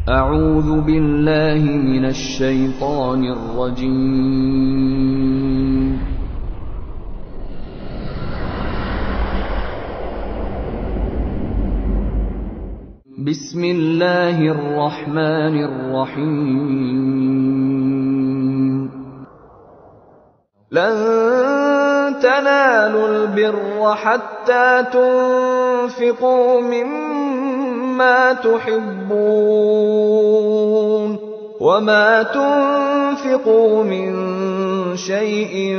اعوذ بالله من الشیطان الرجیم. بسم الله الرحمن الرحیم. لن تنالوا البر حتى تنفقوا مما تحبون وما تنفقوا من شيء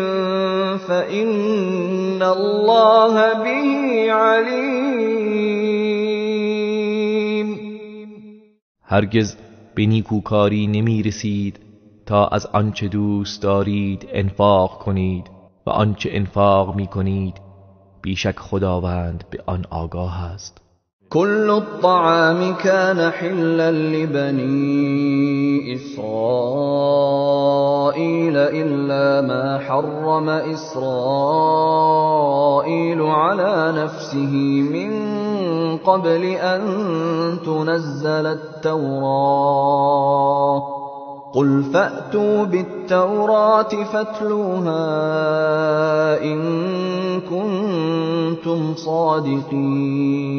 فإن الله به علیم. هرگز به نیکوکاری نمی رسید تا از آنچه دوست دارید انفاق کنید و آنچه انفاق می کنید بیشک خداوند به آن آگاه است. كل الطعام كان حلا لبني إسرائيل إلا ما حرم إسرائيل على نفسه من قبل أن تنزل التوراة قل فأتوا بالتوراة فاتلوها إن كنتم صادقین.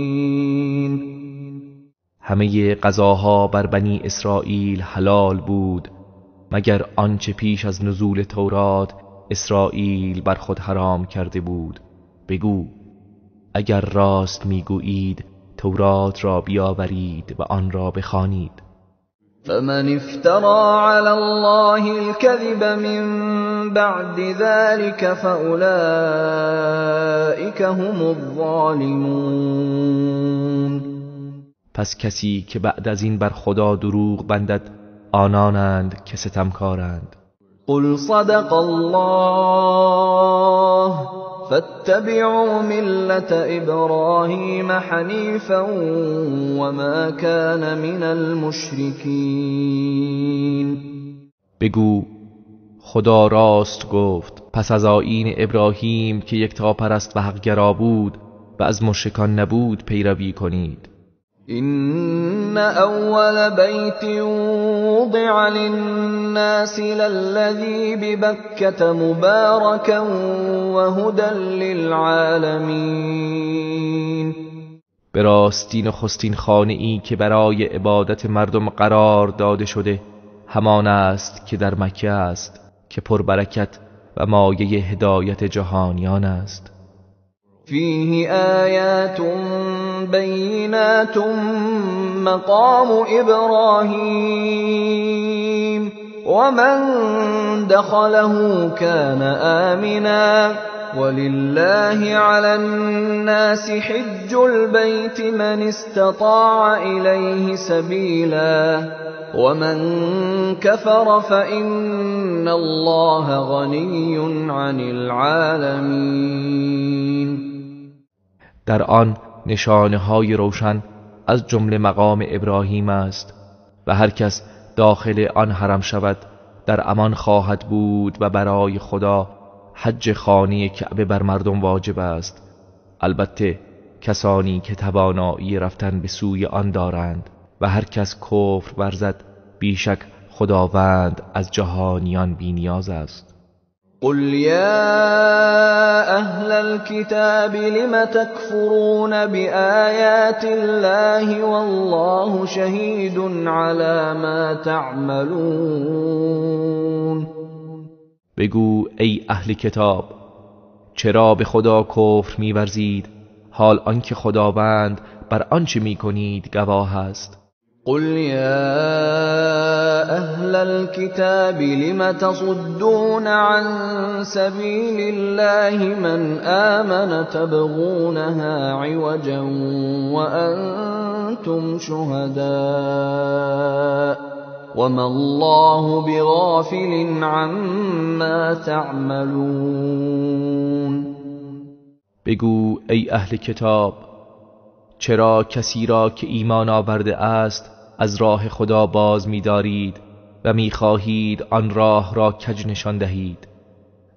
همه غذاها بر بنی اسرائیل حلال بود مگر آنچه پیش از نزول تورات اسرائیل بر خود حرام کرده بود. بگو اگر راست میگویید تورات را بیاورید و آن را بخوانید. فمن افترى على الله الكذب من بعد ذلك فأولئك هم الظالمون. پس کسی که بعد از این بر خدا دروغ بندد آنانند که ستمکارند. قل صدق الله فاتبعوا ملة ابراهیم حنیفا وما كان من المشرکین. بگو خدا راست گفت، پس از آیین ابراهیم که یکتاپرست و حقگرا بود و از مشرکان نبود پیروی کنید. إن أول بيت وضع للناس للذي ببكة مباركا وهدى للعالمين. به راستی نخستین خانه ای که برای عبادت مردم قرار داده شده همان است که در مکه است، که پربرکت و مایه هدایت جهانیان است. فیه آیات بینات مقام ابراهیم ومن دخله كان آمنا ولله على الناس حج البيت من استطاع إليه سبيلا ومن كفر فإن الله غني عن العالمين. در آن نشانه های روشن از جمله مقام ابراهیم است و هر کس داخل آن حرم شود در امان خواهد بود و برای خدا حج خانه کعبه بر مردم واجب است، البته کسانی که توانایی رفتن به سوی آن دارند، و هر کس کفر ورزد بیشک خداوند از جهانیان بی نیاز است. قل یا اهل الكتاب لم تکفرون بآیات الله والله شهید علی ما تعملون. بگو ای اهل کتاب چرا به خدا کفر می‌ورزید، حال آنکه خداوند بر آنچه می‌کنید گواه است. قل یا اهل الكتاب لم تصدون عن سبیل الله من آمن تبغونها عوجا وانتم شهداء وما الله بغافل عما تعملون. بگو ای اهل کتاب چرا کسی را که ایمان آورده است از راه خدا باز می‌دارید و می‌خواهید آن راه را کج نشان دهید،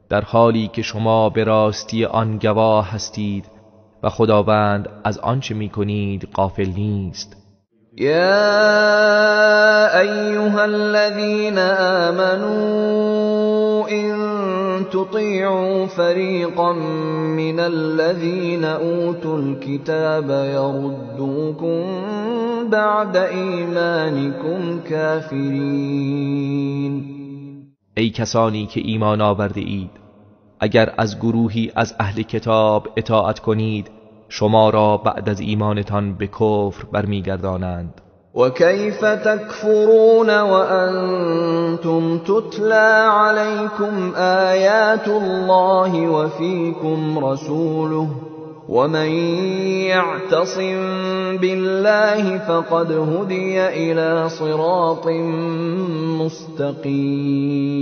در حالی که شما به راستی آن گواه هستید و خداوند از آنچه می‌کنید غافل نیست. یا ایها الذین آمنوا ان تطیعوا فریقا من الذین اوتوا الكتاب یردوکم بعد ایمانکم کافرین. ای کسانی که ایمان آورده اید، اگر از گروهی از اهل کتاب اطاعت کنید شما را بعد از ایمانتان به کفر برمیگردانند. و کیف تکفرون وانتم تتلی علیکم آیات الله وفیکم رسوله ومن یعتصم بالله فقد هدی الی صراط مستقیم.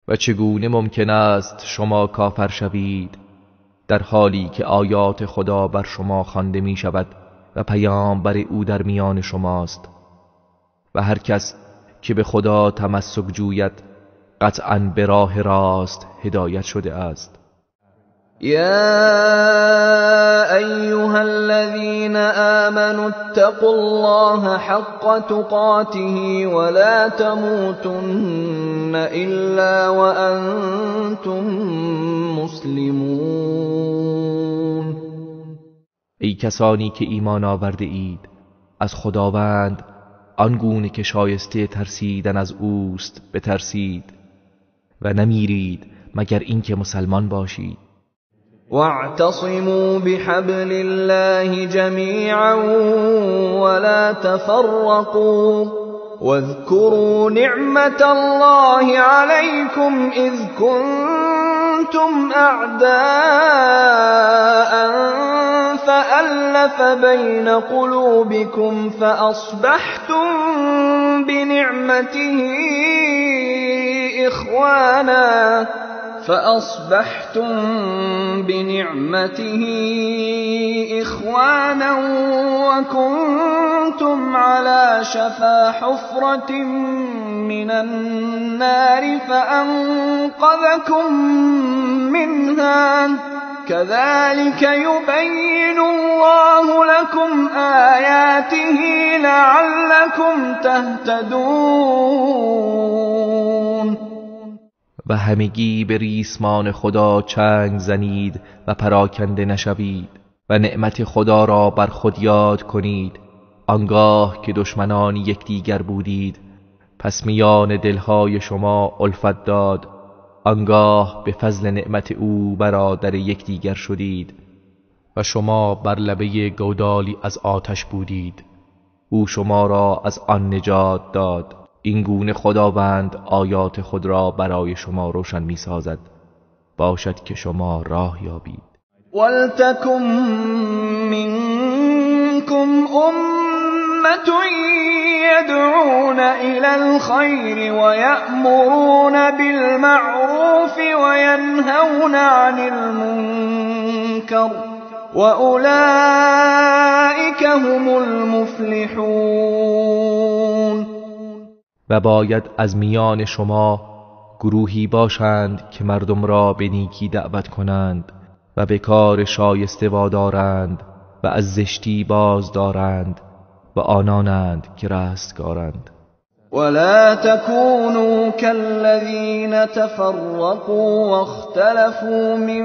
و چگونه ممکن است شما کافر شوید در حالی که آیات خدا بر شما خوانده می شود و پیامبر او در میان شماست؟ و هر کس که به خدا تمسک جوید قطعاً به راه راست هدایت شده است. یا ایها الذین آمنوا اتقوا الله حق تقاته ولا تموتن الا وانتم مسلمون. ای کسانی که ایمان آورده اید، از خداوند آنگونه که شایسته ترسیدن از اوست بترسید و نمیرید مگر اینکه مسلمان باشید. واعتصموا بحبل الله جميعا ولا تفرقوا واذكروا نعمة الله عليكم إذ كنتم أعداء فألف بين قلوبكم فأصبحتم بنعمته إخوانا وكنتم على شفا حفرة من النار فأنقذكم منها كذلك يبين الله لكم آياته لعلكم تهتدون. و همگی به ریسمان خدا چنگ زنید و پراکنده نشوید و نعمت خدا را بر خود یاد کنید آنگاه که دشمنان یکدیگر بودید، پس میان دلهای شما الفت داد، آنگاه به فضل نعمت او برادر یکدیگر شدید و شما بر لبه گودالی از آتش بودید، او شما را از آن نجات داد. این گونه خداوند آیات خود را برای شما روشن می سازد، باشد که شما راه یابید. ولتکن منکم امة یدعون الی الخیر ویأمرون بالمعروف وینهون عن المنکر واولئک هم المفلحون. و باید از میان شما گروهی باشند که مردم را به نیکی دعوت کنند و به کار شایسته وادارند و از زشتی باز دارند و آنانند که رستگارند. ولا تكونوا كالذين تفرقوا واختلفوا من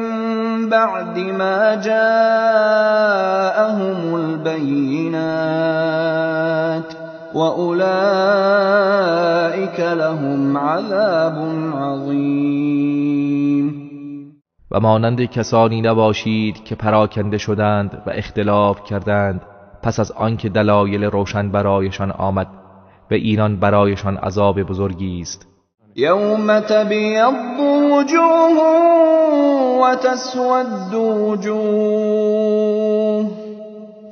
بعد ما جاءهم البينات وأولئك لهم عذاب عظیم. و مانند کسانی نباشید که پراکنده شدند و اختلاف کردند پس از آنکه دلایل روشن برایشان آمد و اینان برایشان عذاب بزرگی است. یوم تبیض وجوه و تسود وجوه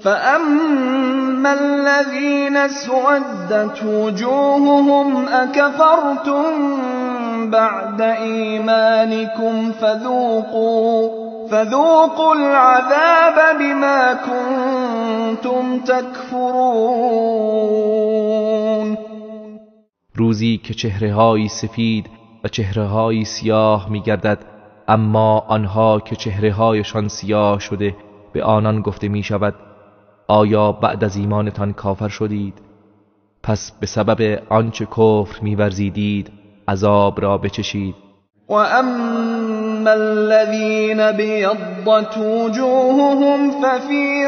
فأما الذين اسودت وجوههم أكفرتم بعد إيمانكم فذوقوا العذاب بما كنتم تكفرون. روزی که چهره‌های سفید و چهره‌های سیاه می‌گردد، اما آنها که چهره‌هایشان سیاه شده به آنان گفته می‌شود آیا بعد از ایمانتان کافر شدید؟ پس به سبب آنچه کفر می‌ورزیدید عذاب را بچشید. و اما الذین ابیضت وجوههم ففی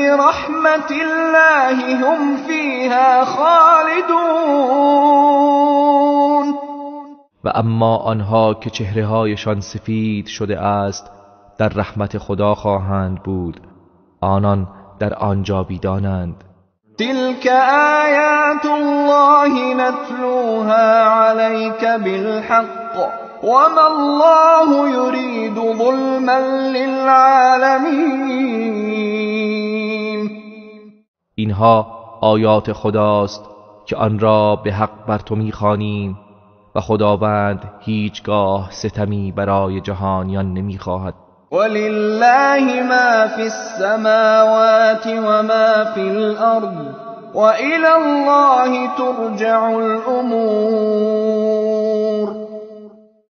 رحمت الله هم فیها خالدون. و اما آنها که چهره‌هایشان سفید شده است در رحمت خدا خواهند بود، آنان در آن جاویدانند. تلك آیات الله نتلوها علیک بالحق وما الله یرید ظلما للعالمین. اینها آیات خداست که آن را به حق بر تو میخوانیم و خداوند هیچگاه ستمی برای جهانیان نمیخواهد. ولله ما فی السماوات وما فی الارض وإلى الله ترجع الامور.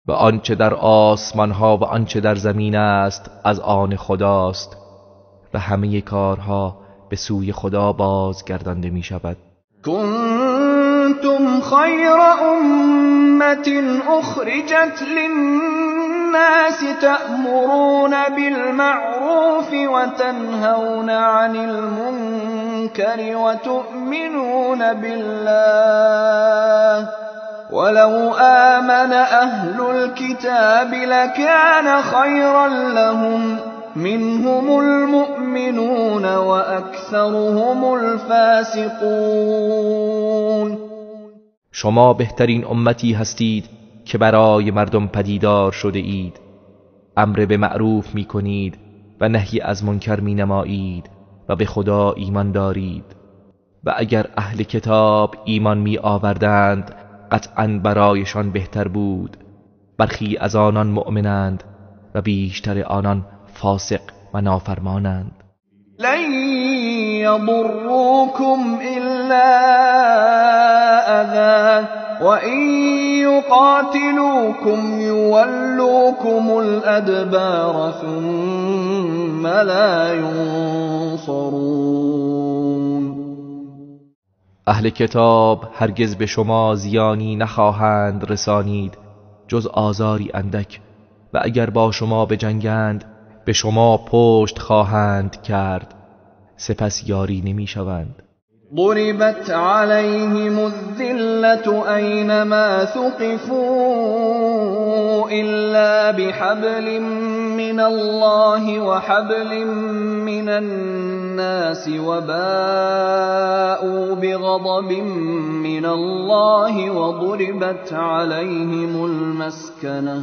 و آنچه در آسمان ها و آنچه در زمین است از آن خداست و همه کارها به سوی خدا بازگردانده می شود. کنتم خیر امة اخرجت للناس تأمرون بالمعروف وتنهون عن المنكر وتؤمنون بالله ولو آمن أهل الكتاب لكان خيرا لهم منهم المؤمنون وأكثرهم الفاسقون. شما بهترین امتی هستید که برای مردم پدیدار شده اید، امر به معروف می کنید و نهی از منکر می نمایید و به خدا ایمان دارید. و اگر اهل کتاب ایمان می آوردند قطعاً برایشان بهتر بود. برخی از آنان مؤمنند و بیشتر آنان فاسق و نافرمانند. لن یضروکم الا اذی وان یقاتلوکم یولوکم الادبار ثم لا ینصرون. اهل کتاب هرگز به شما زیانی نخواهند رسانید جز آزاری اندک، و اگر با شما بجنگند به شما پشت خواهند کرد، سپس یاری نمیشوند. ضربت علیهم الذلة اینما ثقفوا الا بحبل من الله وحبل من الناس وباءوا بغضب من الله وضربت عليهم المسكنة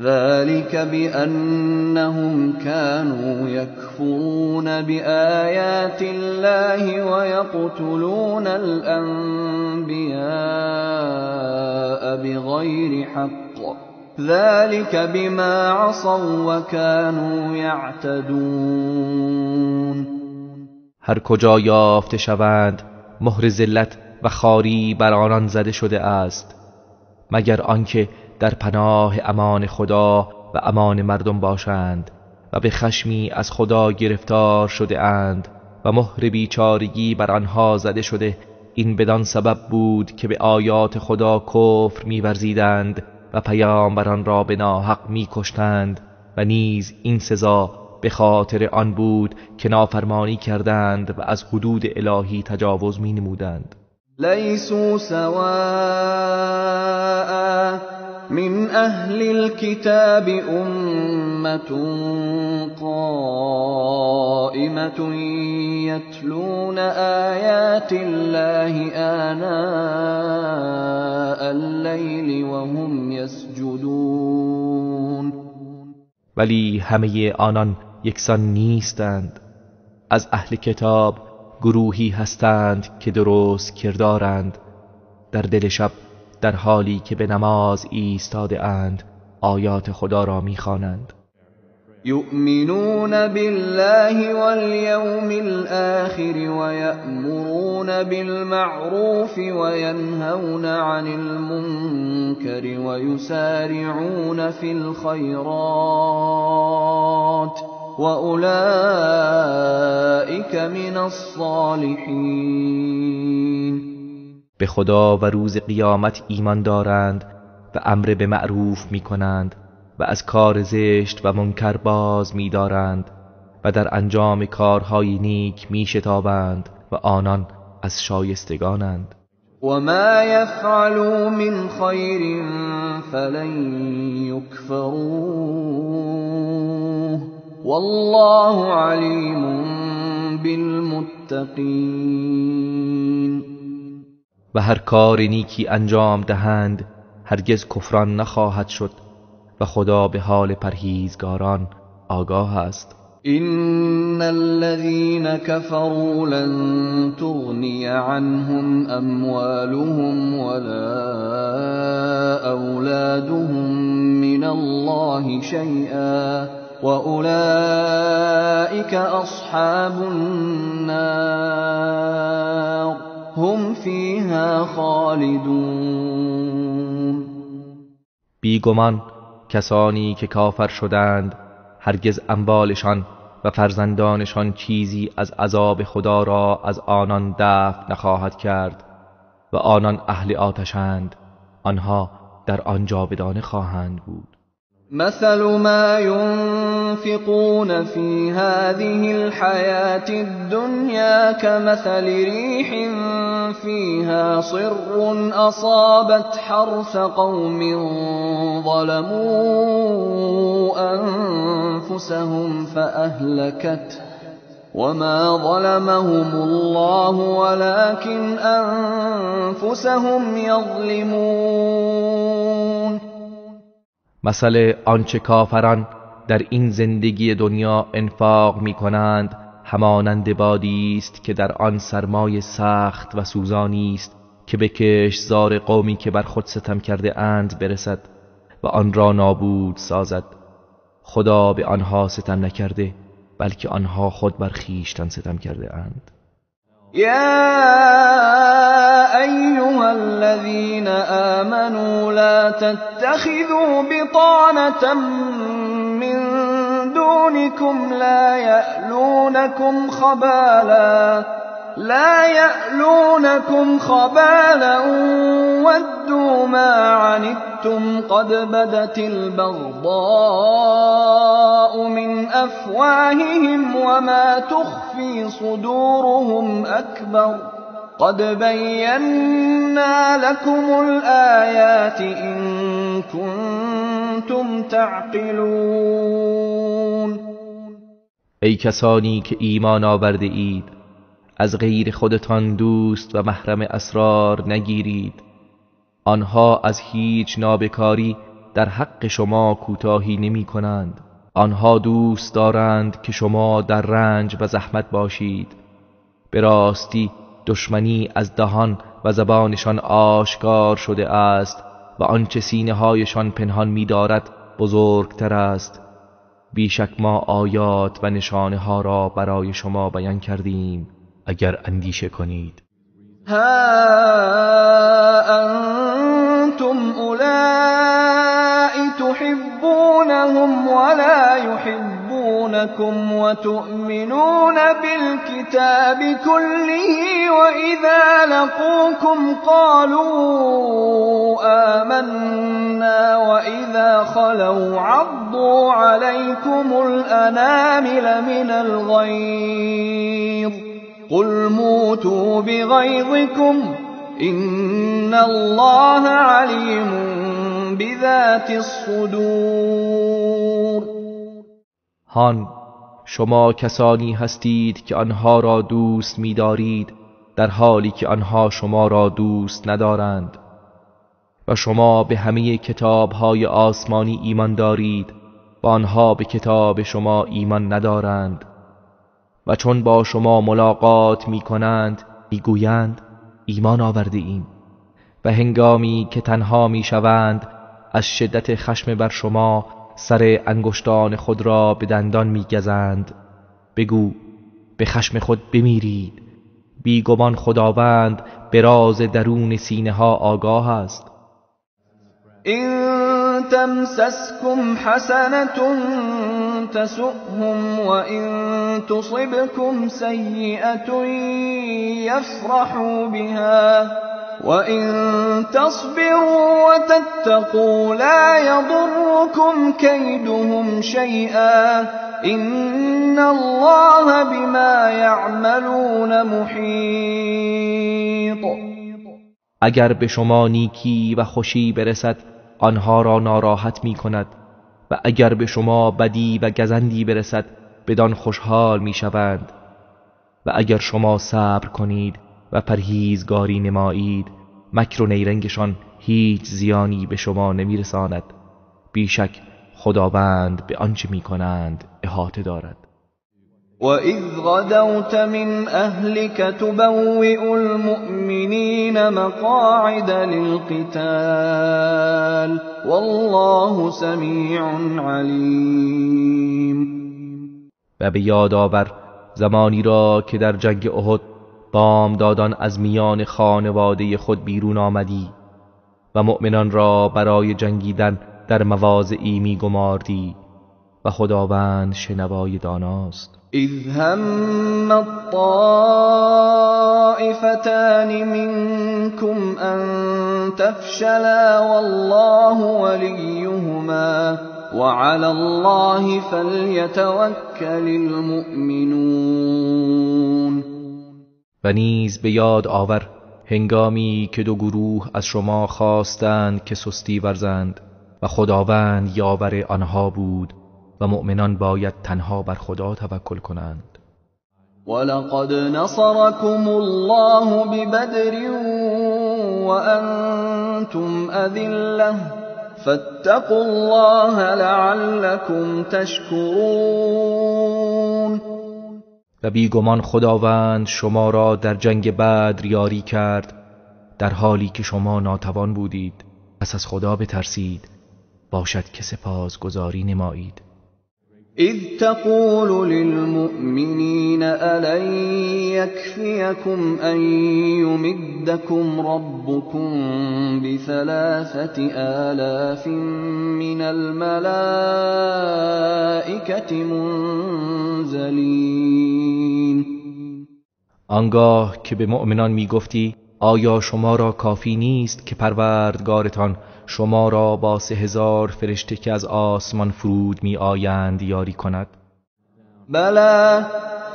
ذلك بأنهم كانوا يكفرون بآيات الله ويقتلون الأنبياء بغير حق ذلك بما عصوا وكانوا يعتدون. هر کجا یافته شوند مهر ذلت و خواری بر آنان زده شده است، مگر آنکه در پناه امان خدا و امان مردم باشند و به خشمی از خدا گرفتار شده اند و مهر بیچارگی بر آنها زده شده. این بدان سبب بود که به آیات خدا کفر می‌ورزیدند و پیامبران را به ناحق می‌کشتند، و نیز این سزا به خاطر آن بود که نافرمانی کردند و از حدود الهی تجاوز می‌نمودند. لیسوا سواء من اهل الكتاب امة قائمة يتلون آیات الله آناء اللیل وهم یسجدون. ولی همه آنان یکسان نیستند. از اهل کتاب گروهی هستند که درست کردارند، در دل شب در حالی که به نماز ایستاده اند آیات خدا را می‌خوانند. یؤمنون بالله واليوم الآخر ويأمرون بالمعروف وينهون عن المنكر ويسارعون في الخيرات وأولئك من الصالحین. به خدا و روز قیامت ایمان دارند و امر به معروف میکنند و از کار زشت و منکر باز می‌دارند و در انجام کارهای نیک می‌شتابند و آنان از شایستگانند. و ما یفعلوا من خیر فلن یکفروه والله علیم بالمتقین. و هر کار نیکی انجام دهند هرگز کفران نخواهد شد و خدا به حال پرهیزگاران آگاه است. ان الذين كفروا لن تغني عنهم اموالهم ولا اولادهم من الله شيئا واولئك اصحاب النار هم فيها خالدون. بیگمان کسانی که کافر شدند هرگز اموالشان و فرزندانشان چیزی از عذاب خدا را از آنان دفع نخواهد کرد و آنان اهل آتشند، آنها در آن جاودانه خواهند بود. مثل ما ينفقون في هذه الحياة الدنيا كمثل ريح فيها صر أصابت حرث قوم ظلموا أنفسهم فأهلكته وما ظلمهم الله ولكن أنفسهم يظلمون. مثل آنچه کافران در این زندگی دنیا انفاق می کنند همانند بادی است که در آن سرمای سخت و سوزانی است که به کشتزار قومی که بر خود ستم کرده اند برسد و آن را نابود سازد. خدا به آنها ستم نکرده بلکه آنها خود بر خویشتن ستم کرده اند. یا ایها الذین آمنوا لا تتخذوا بطانة من دونكم لا يألونكم خبالا ودوا ما عنتم قد بدت البغضاء من أفواههم وما تخفي صدورهم أكبر قد بينا لكم الآيات إن كنتم تعقلون. ای کسانی که ایمان آورده اید، از غیر خودتان دوست و محرم اسرار نگیرید. آنها از هیچ نابکاری در حق شما کوتاهی نمی کنند. آنها دوست دارند که شما در رنج و زحمت باشید. به راستی دشمنی از دهان و زبانشان آشکار شده است و آنچه سینه هایشان پنهان می دارد بزرگتر است. بیشک ما آیات و نشانه ها را برای شما بیان کردیم اگر اندیشه کنید. ها انتم اولئک تحبونهم ولا يحبونكم وتؤمنون بالكتاب كله وإذا لقوكم قالوا آمنا وإذا خلوا عضوا عليكم الأنامل من الغيظ قل موتوا بغيظكم إن الله عليم بذات الصدور. هان شما کسانی هستید که آنها را دوست می‌دارید در حالی که آنها شما را دوست ندارند و شما به همه کتاب‌های آسمانی ایمان دارید و آنها به کتاب شما ایمان ندارند و چون با شما ملاقات می‌کنند می‌گویند ایمان آورده ایم و هنگامی که تنها می‌شوند از شدت خشم بر شما سر انگشتان خود را به دندان میگزند. بگو به خشم خود بمیرید، بیگمان خداوند به راز درون سینه ها آگاه است. إن تمسسكم حسنة تسؤهم وإن تصبكم سيئة يفرحوا بها وإن تصبروا وتتقوا لا يضركم كيدهم شيئا إن الله بما يعملون محيط. اگر به شما نیکی و خوشی برسد آنها را ناراحت می کند و اگر به شما بدی و گزندی برسد بدان خوشحال می شوند. و اگر شما صبر کنید و پرهیزگاری نمایید مکر و نیرنگشان هیچ زیانی به شما نمی رساند. بیشک خداوند به آنچه می کنند احاطه دارد. وَإِذْ غَدَوْتَ مِنْ أَهْلِكَ تُبَوِّئُ الْمُؤْمِنِينَ مَقَاعِدَ لِلْقِتَالِ وَاللَّهُ سَمِيعٌ عَلِيمٌ. و به یاد آور زمانی را که در جنگ احد بامدادان از میان خانواده خود بیرون آمدی و مؤمنان را برای جنگیدن در مواضعی می‌گماردی و خداوند شنوای داناست. اذ هم الطائفتان منكم ان تفشلا والله وليهما وعلى الله فليتوكل المؤمنون. و نیز به یاد آور هنگامی که دو گروه از شما خواستند که سستی ورزند و خداوند یاور آنها بود و مؤمنان باید تنها بر خدا توکل کنند. ولقد نصركم الله ببدر وأنتم أذلة فاتقوا الله لعلكم تشكرون. و بیگمان خداوند شما را در جنگ بدر یاری کرد در حالی که شما ناتوان بودید، پس از خدا بترسید، باشد که سپاسگزاری نمایید. اذ تقول للمؤمنین ألن يكفيكم أن يمدكم ربكم بثلاثة آلاف من الملائكة منزلین. آنگاه که به مؤمنان میگفتی آیا شما را کافی نیست که پروردگارتان شما را با 3000 فرشته که از آسمان فرود می آیند یاری کند؟ بلی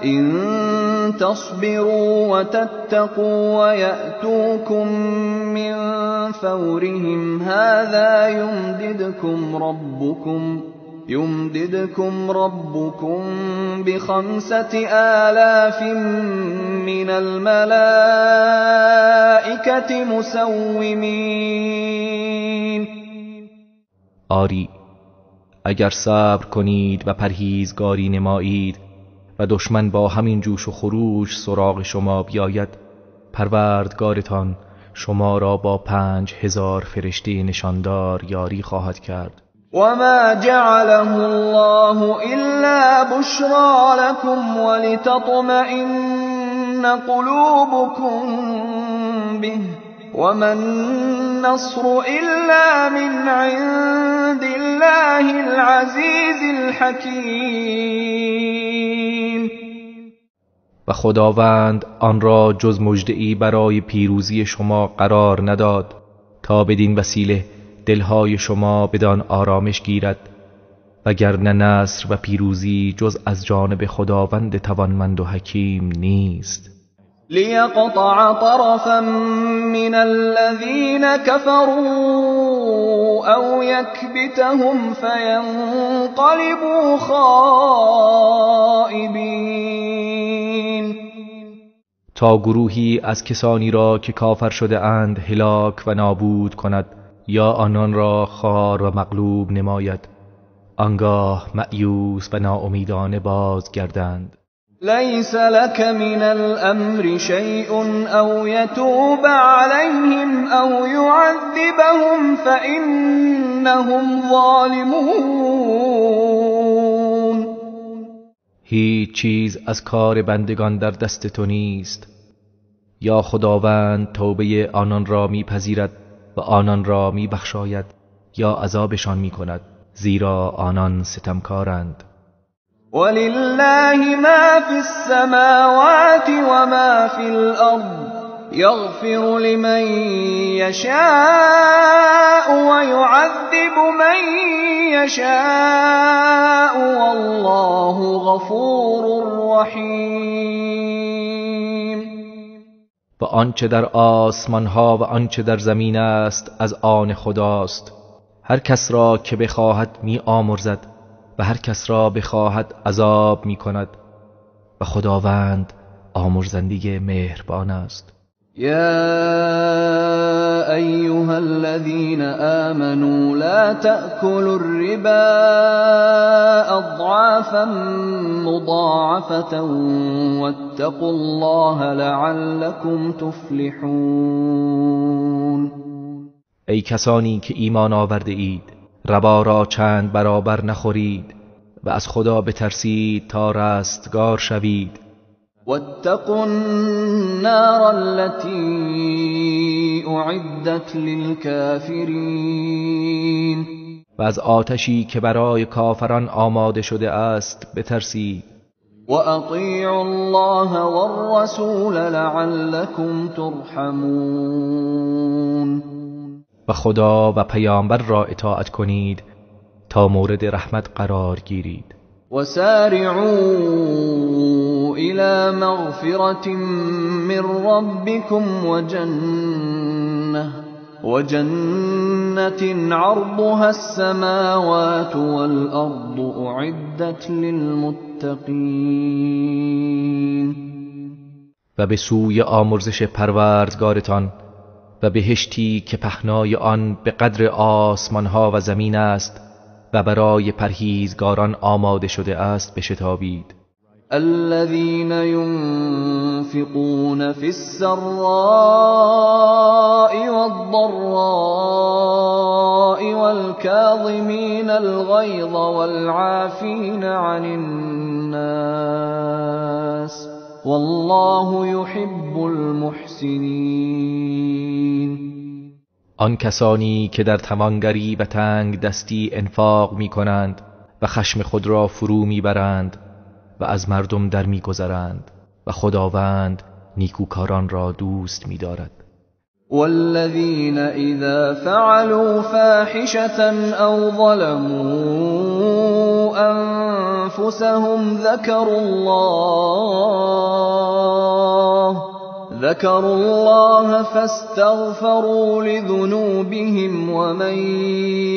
إن تصبروا وتتقوا ويأتوكم من فورهم هذا يمددكم ربكم ب5,000 من الملائكة مسومين. آری اگر صبر کنید و پرهیزگاری نمایید و دشمن با همین جوش و خروش سراغ شما بیاید، پروردگارتان شما را با 5000 فرشته نشاندار یاری خواهد کرد. وما جعله الله إلا بشرى لكم ولتطمئن قلوبكم به وما النصر إلا من عند الله العزيز الحكيم. و خداوند آن را جز مژده‌ای برای پیروزی شما قرار نداد تا بدین وسیله دلهای شما بدان آرامش گیرد، وگرنه نصر و پیروزی جز از جانب خداوند توانمند و حکیم نیست. لیقطع طرفا من الذین كفروا او یکبتهم فینقلبوا خائبین. تا گروهی از کسانی را که کافر شده اند هلاک و نابود کند یا آنان را خوار و مغلوب نماید، آنگاه مأیوس و ناامیدانه بازگردند. لیس لك من الامر شیء او يتوب عليهم او يعذبهم فإنهم إنهم ظالمون. هیچ چیز از کار بندگان در دست تو نیست. یا خداوند توبه آنان را میپذیرد و آنان را میبخشاید یا عذابشان میکند، زیرا آنان ستمکارند. ولله ما فی السماوات وما فی الارض یغفر لمن یشاء ویعذب من یشاء والله غفور رحیم. و آنچه در آسمان ها و آنچه در زمین است از آن خداست. هر کس را که بخواهد می آمرزد و هر کس را بخواهد عذاب می کند و خداوند آمرزنده مهربان است. یا ایها الذین آمنوا لا تأکلوا الربا اضعافا مضاعفة واتقوا الله لعلكم تفلحون. ای کسانی که ایمان آورده اید، ربا را چند برابر نخورید و از خدا بترسید تا رستگار شوید. واتقوا النار التي اعدت للكافرین. و از آتشی که برای کافران آماده شده است بترسید. واطیعوا الله والرسول لعلكم ترحمون. و خدا و پیامبر را اطاعت کنید تا مورد رحمت قرار گیرید. وسارعوا إلى مغفرة من ربكم وجنة عرضها السماوات والأرض أعدت للمتقين. و به سوی آمرزش پروردگارتان و بهشتی که پهنای آن به قدر آسمانها و زمین است و برای پرهیزگاران آماده شده است بشتابید. الذين ينفقون في السراء والضراء والكاظمين الغيظ والعافين عن الناس والله يحب المحسنين. آن کسانی که در توانگری و تنگ دستی انفاق می کنند و خشم خود را فرو می برند و از مردم در می گذرند و خداوند نیکوکاران را دوست می دارد. والذین اذا فعلوا فاحشة او ظلموا انفسهم ذكروا الله فاستغفروا لذنوبهم ومن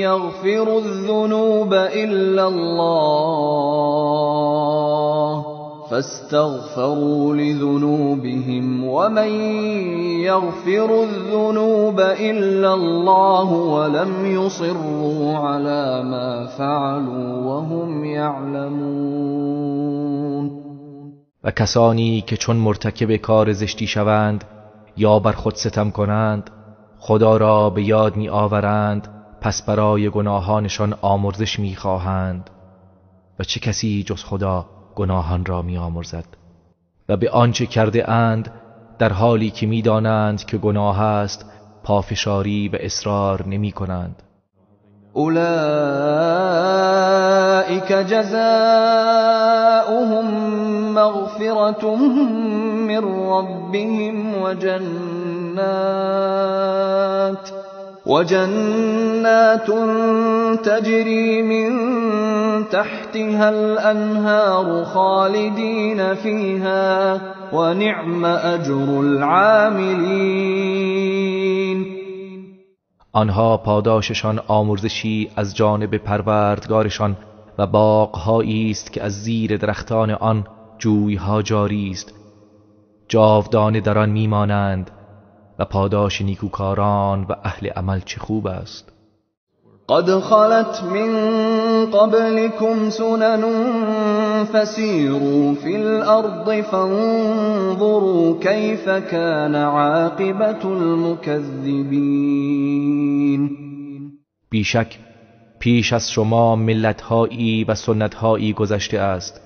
يغفر الذنوب إلا الله فاستغفروا لذنوبهم ومن يغفر الذنوب إلا الله ولم يصروا على ما فعلوا وهم يعلمون. و کسانی که چون مرتکب کار زشتی شوند یا بر خود ستم کنند خدا را به یاد می آورند، پس برای گناهانشان آمرزش می خواهند و چه کسی جز خدا گناهان را می آمرزد؟ و به آنچه کرده اند در حالی که می دانند که گناه است پافشاری و اصرار نمی کنند. اولئک جزاؤهم مغفرة من ربهم وجنات تجری من تحتها الانهار خالدین فیها ونعم اجر العاملین. آنها پاداششان آمرزشی از جانب پروردگارشان و باغهایی است که از زیر درختان آن جویها جاری است، جاودانه در آن میمانند و پاداش نیکوکاران و اهل عمل چه خوب است. قد خلت من قبلكم سنن فسیروا فی الارض فانظروا کیف کان عاقبة المکذبین. بیشک پیش از شما ملت‌هایی و سنت‌هایی گذشته است.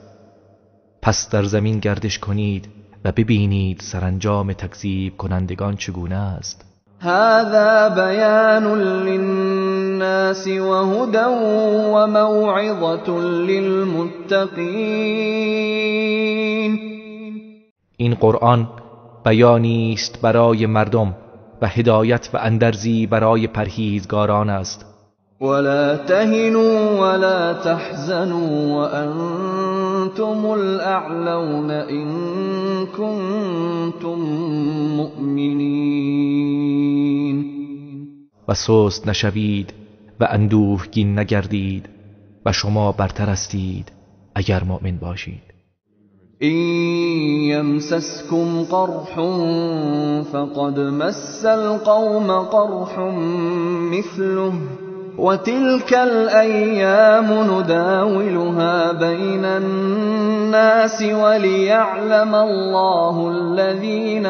پس در زمین گردش کنید و ببینید سرانجام تکذیب کنندگان چگونه است. هذا بیان للناس وهدى وموعظة للمتقین. این قرآن بیانی است برای مردم و هدایت و اندرزی برای پرهیزگاران است. ولا تهنوا ولا تحزنوا وأنتم الأعلون إن كنتم مؤمنین. و سست نشوید و اندوهگین نگردید و شما برتر هستید اگر مؤمن باشید. إن يمسسكم قرح فقد مس القوم قرح مثله وتلك الأيام نداولها بين الناس وليعلم الله الذين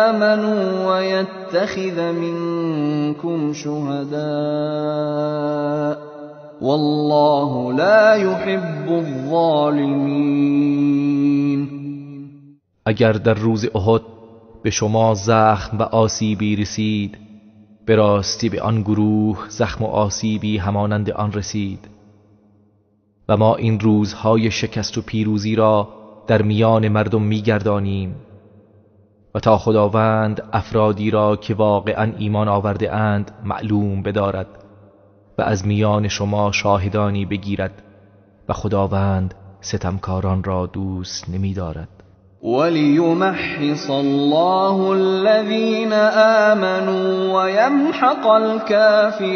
آمنوا ويتخذ منكم شهداء والله لا يحب الظالمين. اگر در روز احد به شما زخم و آسیبی رسید، به راستی به آن گروه زخم و آسیبی همانند آن رسید. و ما این روزهای شکست و پیروزی را در میان مردم میگردانیم و تا خداوند افرادی را که واقعا ایمان آورده اند معلوم بدارد و از میان شما شاهدانی بگیرد و خداوند ستمکاران را دوست نمی‌دارد. وَلِيُمَحِّصَ اللَّهُ الَّذِينَ آمَنُوا وَيَمْحَقَ الْكَافِرِينَ.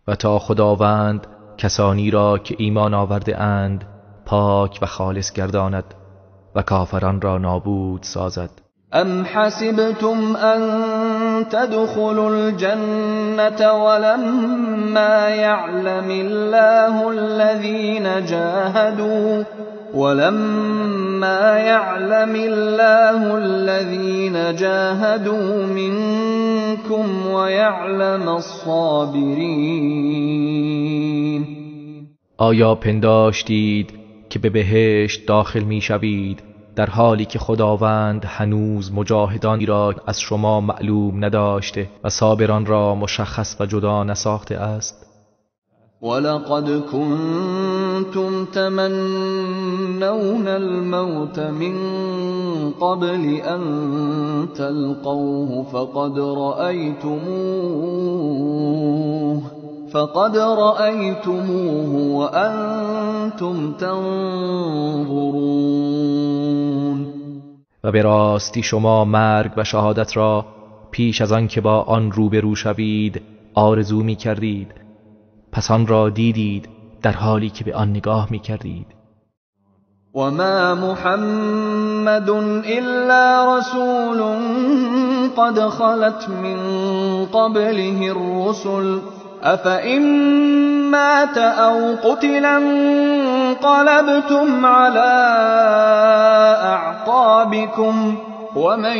و تا خداوند کسانی را که ایمان آورده اند پاک و خالص گرداند و کافران را نابود سازد. أَمْ حَسِبْتُمْ أَنْ تَدْخُلُوا الْجَنَّةَ وَلَمَّا يَعْلَمِ اللَّهُ الَّذِينَ جَاهَدُوا مِنْكُمْ وَيَعْلَمَ الصَّابِرِينَ. آیا پنداشتید که به بهشت داخل می‌شوید در حالی که خداوند هنوز مجاهدانی را از شما معلوم نداشته و صابران را مشخص و جدا نساخته است؟ وَلَقَدْ كُنْتُمْ تَمَنَّوْنَ الْمَوْتَ مِنْ قَبْلِ أَنْ تَلْقَوْهُ فَقَدْ رَأَيْتُمُوهُ وَأَنْتُمْ تَنْظُرُونَ. و به راستی شما مرگ و شهادت را پیش از آن که با آن روبرو شوید آرزو می کردید، پس آن را دیدید در حالی که به آن نگاه می کردید. وما محمد إلا رسول قد خلت من قبله الرسل أفإن مات أو قتل انقلبتم على أعقابكم ومن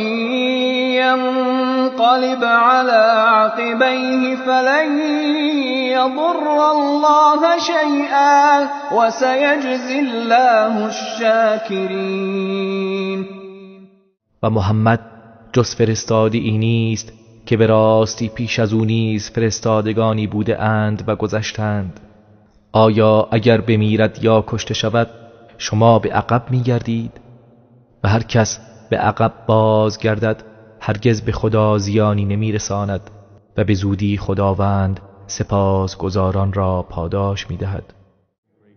ينقلب على عقبيه فلن يضر الله شيئا وسيجزي الله الشاكرين. و محمد جز فرستاده ای نیست که به راستی پیش از او نیز فرستادگانی بوده اند و گذشتند. آیا اگر بمیرد یا کشته شود شما به عقب میگردید؟ و هر کس به عقب باز گردد هرگز به خدا زیانی نمیرساند و به زودی خداوند سپاسگزاران را پاداش میدهد.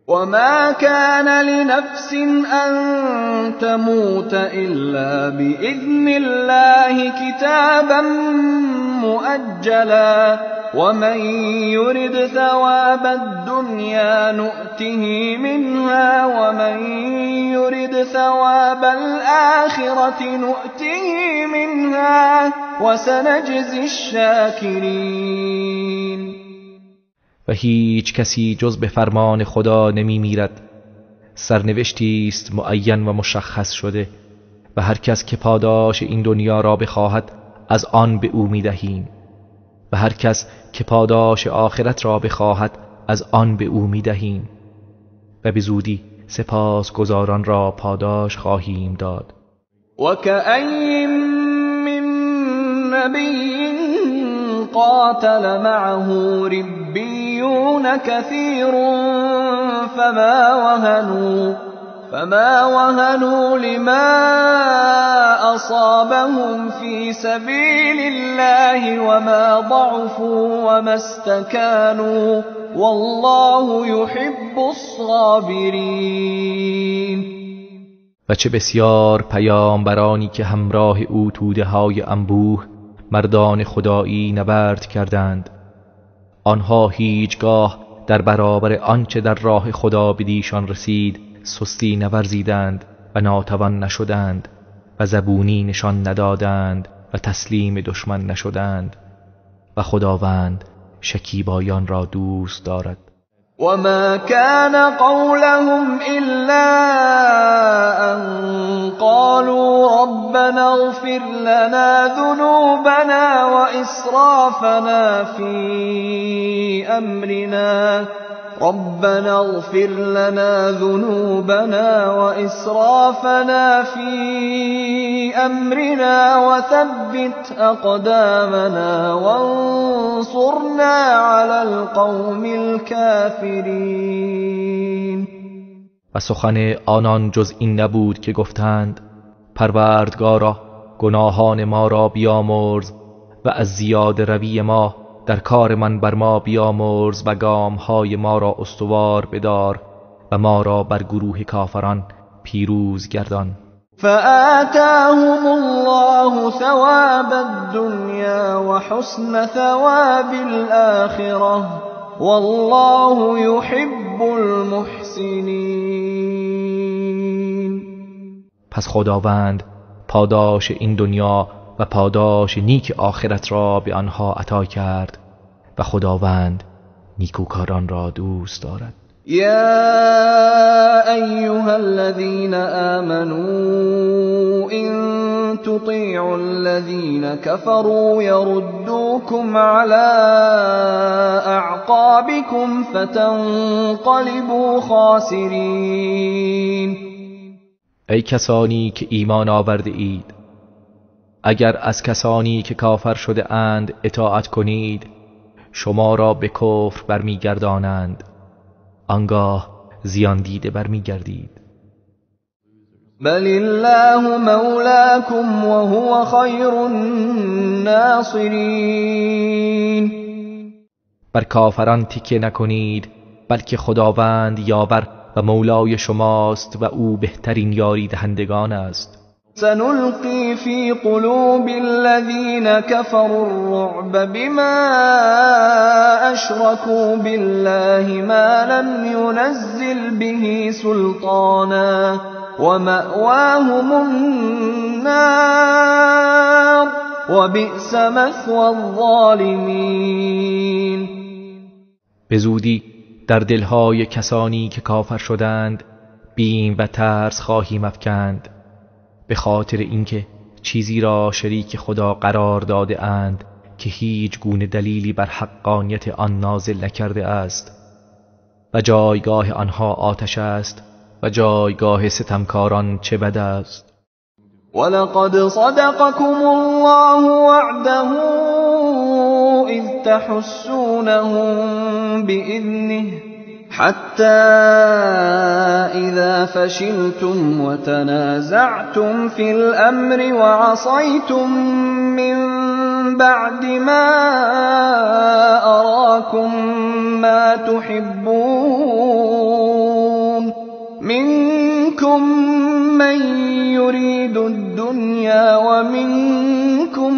وما كان لنفس أن تموت إلا بإذن الله كتابا مؤجلا ومن يرد ثواب الدنيا نؤته منها ومن يرد ثواب الآخرة نؤته منها وسنجزي الشاكرين. و هیچ کسی جز به فرمان خدا نمی میرد. سرنوشتی است معین و مشخص شده و هر کس که پاداش این دنیا را بخواهد از آن به او می دهیم و هر کس که پاداش آخرت را بخواهد از آن به او میدهیم و به زودی سپاسگزاران را پاداش خواهیم داد. وكأي من نبي قاتل معه ربيون كثير فما وهنوا لما أصابهم في سبيل الله وما ضعفوا وما استكانوا والله يحب الصابرين. و چه بسیار پیامبرانی که همراه او توده های انبوه مردان خدایی نبرد کردند. آنها هیچگاه در برابر آنچه در راه خدا بدیشان رسید سستی نورزیدند و ناتوان نشدند و زبونی نشان ندادند و تسلیم دشمن نشدند و خداوند شکیبایان را دوست دارد. وما كان قولهم إلا أن قالوا ربنا اغفر لنا ذنوبنا وإسرافنا في أمرنا ربنا اغفر لنا ذنوبنا وإسرافنا في أمرنا وثبت أقدامنا وانصرنا على القوم الكافرين. و سخن آنان جز این نبود که گفتند پروردگارا گناهان ما را بیامرز و از زیاد روی ما در کار من بر ما بیامرز و گامهای ما را استوار بدار و ما را بر گروه کافران پیروز گردان. فآتاهم الله ثواب الدنيا وحسن ثواب الآخرة والله يحب المحسنين. پس خداوند پاداش این دنیا و پاداش نیک آخرت را به آنها عطا کرد و خداوند نیکوکاران را دوست دارد. یا ایها الذین آمنوا ان تطیعوا الذین كفروا یردوکم علی اعقابکم فتنقلبوا خاسرین. ای کسانی که ایمان آورده اید، اگر از کسانی که کافر شده اند اطاعت کنید شما را به کفر برمیگردانند، آنگاه زیان دیده برمیگردید. بل الله مولاکم وهو خیر الناصرین. بر کافران تکیه نکنید، بلکه خداوند یاور و مولای شماست و او بهترین یاری دهندگان است. سنلقي في قلوب الذين كفروا الرعب بما أشركوا بالله ما لم ينزل به سلطانا ومأواهم النار وبئس مثوى الظالمين. به زودی در دلهای کسانی که کافر شدند بیم و ترس خواهیم افکند، به خاطر اینکه چیزی را شریک خدا قرار داده اند که هیچ گونه دلیلی بر حقانیت آن نازل نکرده است، و جایگاه آنها آتش است و جایگاه ستمکاران چه بد است. ولقد صدقكم الله وعده اذ تحسونهم بإذنه حتى إذا فشلتم وتنازعتم في الأمر وعصيتم من بعد ما أراكم ما تحبون منكم من يريد الدنيا ومنكم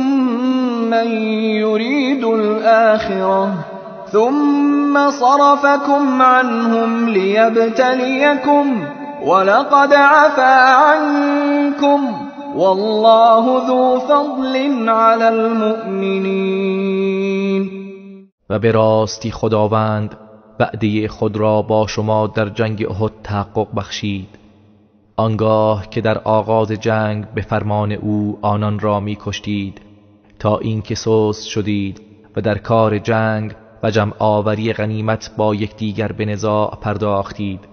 من يريد الآخرة ثم صرفكم عنهم ليبتليكم ولقد عفا عنكم والله ذو فضل على المؤمنین. و به راستی خداوند وعده خود را با شما در جنگ احد تحقق بخشید، آنگاه که در آغاز جنگ به فرمان او آنان را می کشتید تا اینکه سست شدید و در کار جنگ و جمع آوری غنیمت با یکدیگر به نزاع پرداختید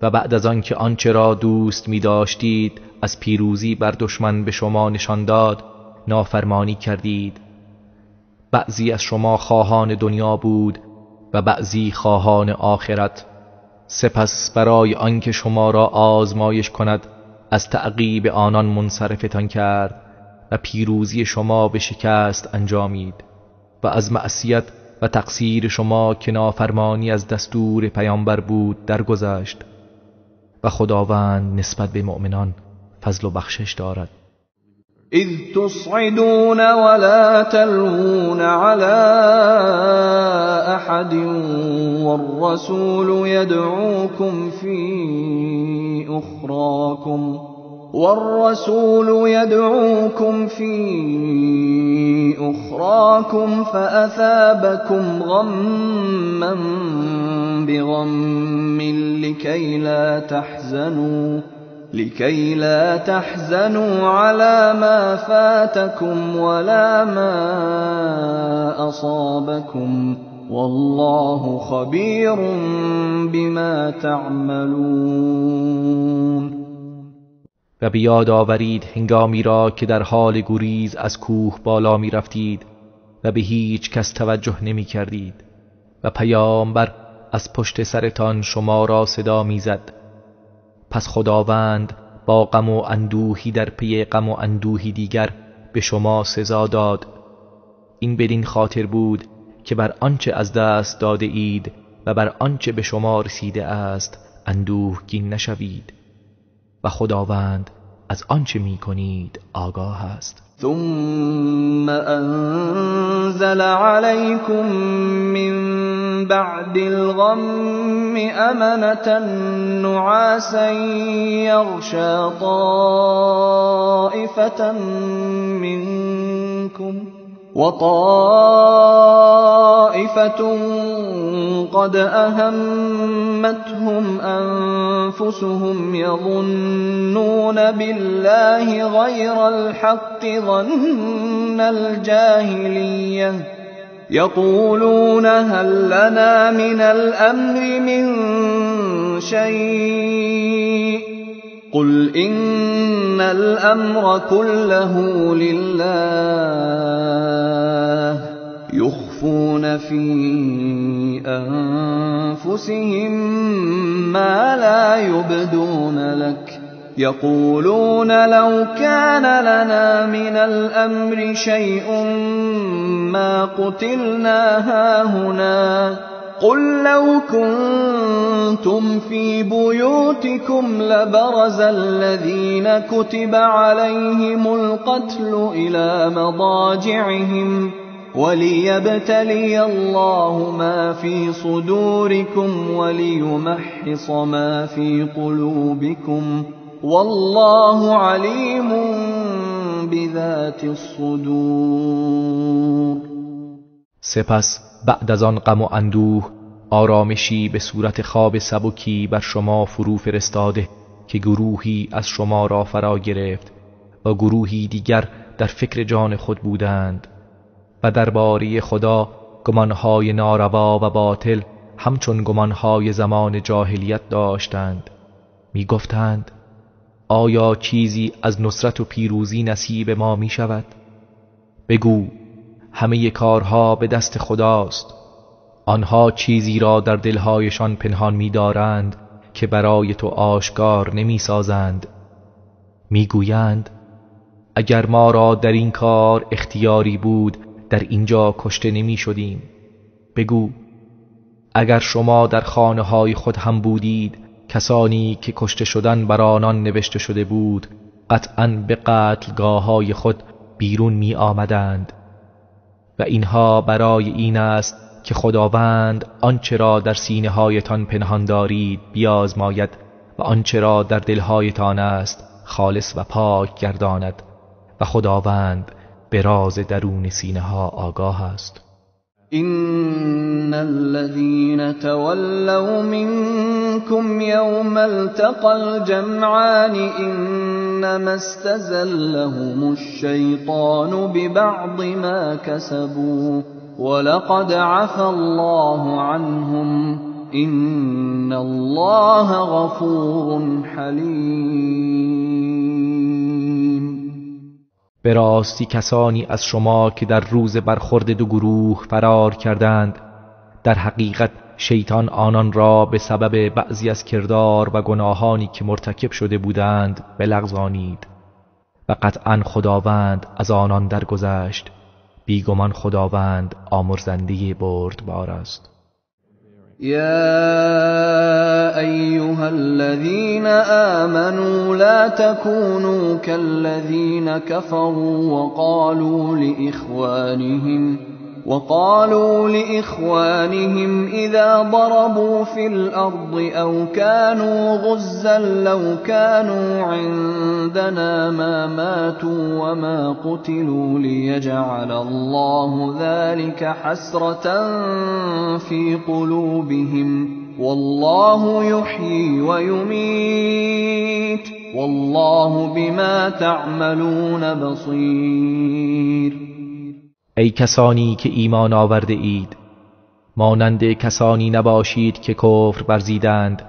و بعد از آنکه آنچه را دوست می داشتید از پیروزی بر دشمن به شما نشان داد نافرمانی کردید. بعضی از شما خواهان دنیا بود و بعضی خواهان آخرت. سپس برای آنکه شما را آزمایش کند از تعقیب آنان منصرفتان کرد و پیروزی شما به شکست انجامید و از معصیت و تقصیر شما که نافرمانی از دستور پیامبر بود درگذشت و خداوند نسبت به مؤمنان فضل و بخشش دارد. اذ تصعدون ولا تلوون على احد والرسول يدعوكم في أخراكم فأثابكم غما بغم لكي لا تحزنوا على ما فاتكم ولا ما أصابكم والله خبير بما تعملون. و بیاد آورید هنگامی را که در حال گریز از کوه بالا می رفتید و به هیچ کس توجه نمی کردید و پیامبر از پشت سرتان شما را صدا می زد. پس خداوند با غم و اندوهی در پی غم و اندوهی دیگر به شما سزا داد. این بدین خاطر بود که بر آنچه از دست داده اید و بر آنچه به شما رسیده است اندوهگین نشوید و خداوند از آنچه می کنید آگاه است. ثم انزل علیکم من بعد الغم امنة نعاسا یغشی طائفة منکم وطائفة قد أهمتهم أنفسهم يظنون بالله غير الحق ظن الجاهلية يقولون هل لنا من الأمر من شيء قل إن الأمر كله لله يخفون في أنفسهم ما لا يبدون لك يقولون لو كان لنا من الأمر شيء ما قتلنا هاهنا قل لو كنتم في بيوتكم لبرز الذين كتب عليهم القتل إلى مضاجعهم وليبتلي الله ما في صدوركم وليمحص ما في قلوبكم والله عليم بذات الصدور. سپس بعد از آن غم و اندوه آرامشی به صورت خواب سبکی بر شما فرو فرستاده که گروهی از شما را فرا گرفت و گروهی دیگر در فکر جان خود بودند و درباره خدا گمانهای ناروا و باطل همچون گمانهای زمان جاهلیت داشتند. می گفتند آیا چیزی از نصرت و پیروزی نصیب ما می شود؟ بگو همه کارها به دست خداست. آنها چیزی را در دلهایشان پنهان می دارند که برای تو آشکار نمی سازند. می گویند اگر ما را در این کار اختیاری بود در اینجا کشته نمی شدیم. بگو اگر شما در خانه های خود هم بودید کسانی که کشته شدن بر آنان نوشته شده بود قطعاً به قتلگاه های خود بیرون می آمدند. و اینها برای این است که خداوند آنچه را در سینه هایتان پنهان دارید بیازماید و آنچه را در دلهایتان است خالص و پاک گرداند و خداوند به راز درون سینه ها آگاه است. إن الذين تولوا منكم يوم التقى الجمعان إنما استزلهم الشيطان ببعض ما كسبوا ولقد عفا الله عنهم إن الله غفور حلیم. به راستی کسانی از شما که در روز برخورد دو گروه فرار کردند، در حقیقت شیطان آنان را به سبب بعضی از کردار و گناهانی که مرتکب شده بودند بلغزانید و قطعا خداوند از آنان درگذشت. بیگمان خداوند آمرزنده بردبار است. یا ایها الذین آمنوا لا تكونوا كالذین كفروا وقالوا لإخوانهم إذا ضربوا في الأرض أو كانوا غزا لو كانوا عندنا ما ماتوا وما قتلوا ليجعل الله ذلك حسرة في قلوبهم والله يحيي ويميت والله بما تعملون بصير. ای کسانی که ایمان آورده اید، مانند کسانی نباشید که کفر ورزیدند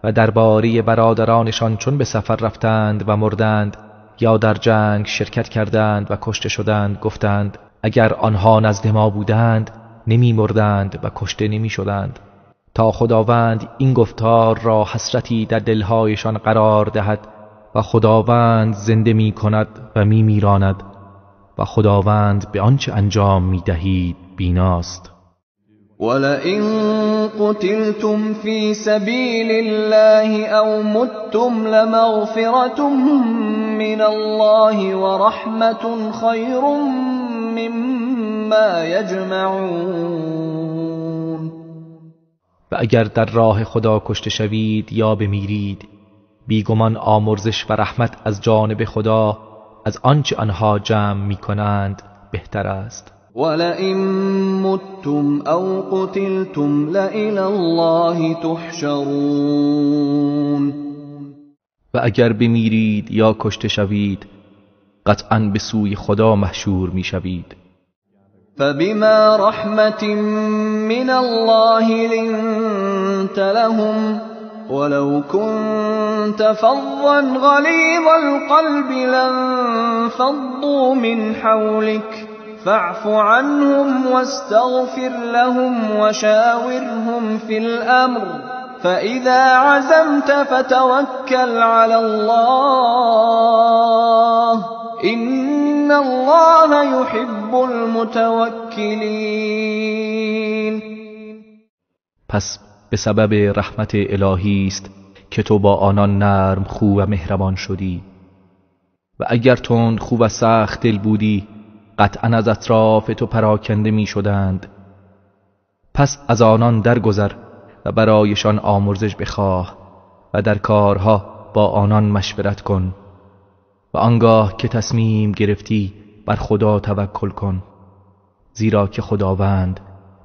و درباره برادرانشان چون به سفر رفتند و مردند یا در جنگ شرکت کردند و کشته شدند گفتند اگر آنها نزد ما بودند نمی مردند و کشته نمی شدند، تا خداوند این گفتار را حسرتی در دلهایشان قرار دهد و خداوند زنده می کند و می میراند و خداوند به آنچه انجام می دهید بیناست. ولئن قتلتم فی سبیل الله او متم لمغفرة من الله ورحمة خیر مما یجمعون. و اگر در راه خدا کشته شوید یا بمیرید، بیگمان آمرزش و رحمت از جانب خدا از آنچه آنها جمع می کنند بهتر است. ولئن متم او قتلتم لإلی الله تحشرون. و اگر بمیرید یا کشته شوید قطعا به سوی خدا محشور می شوید. فبما رحمة من الله لنت لهم ولو كنت فظا غليظ القلب لانفضوا من حولك فاعف عنهم واستغفر لهم وشاورهم في الأمر فإذا عزمت فتوكل على الله إن الله يحب المتوكلين. پس به سبب رحمت الهی است که تو با آنان نرم خو و مهربان شدی، و اگر تند خو و سخت دل بودی قطعا از اطراف تو پراکنده می شدند. پس از آنان درگذر و برایشان آمرزش بخواه و در کارها با آنان مشورت کن، و آنگاه که تصمیم گرفتی بر خدا توکل کن، زیرا که خداوند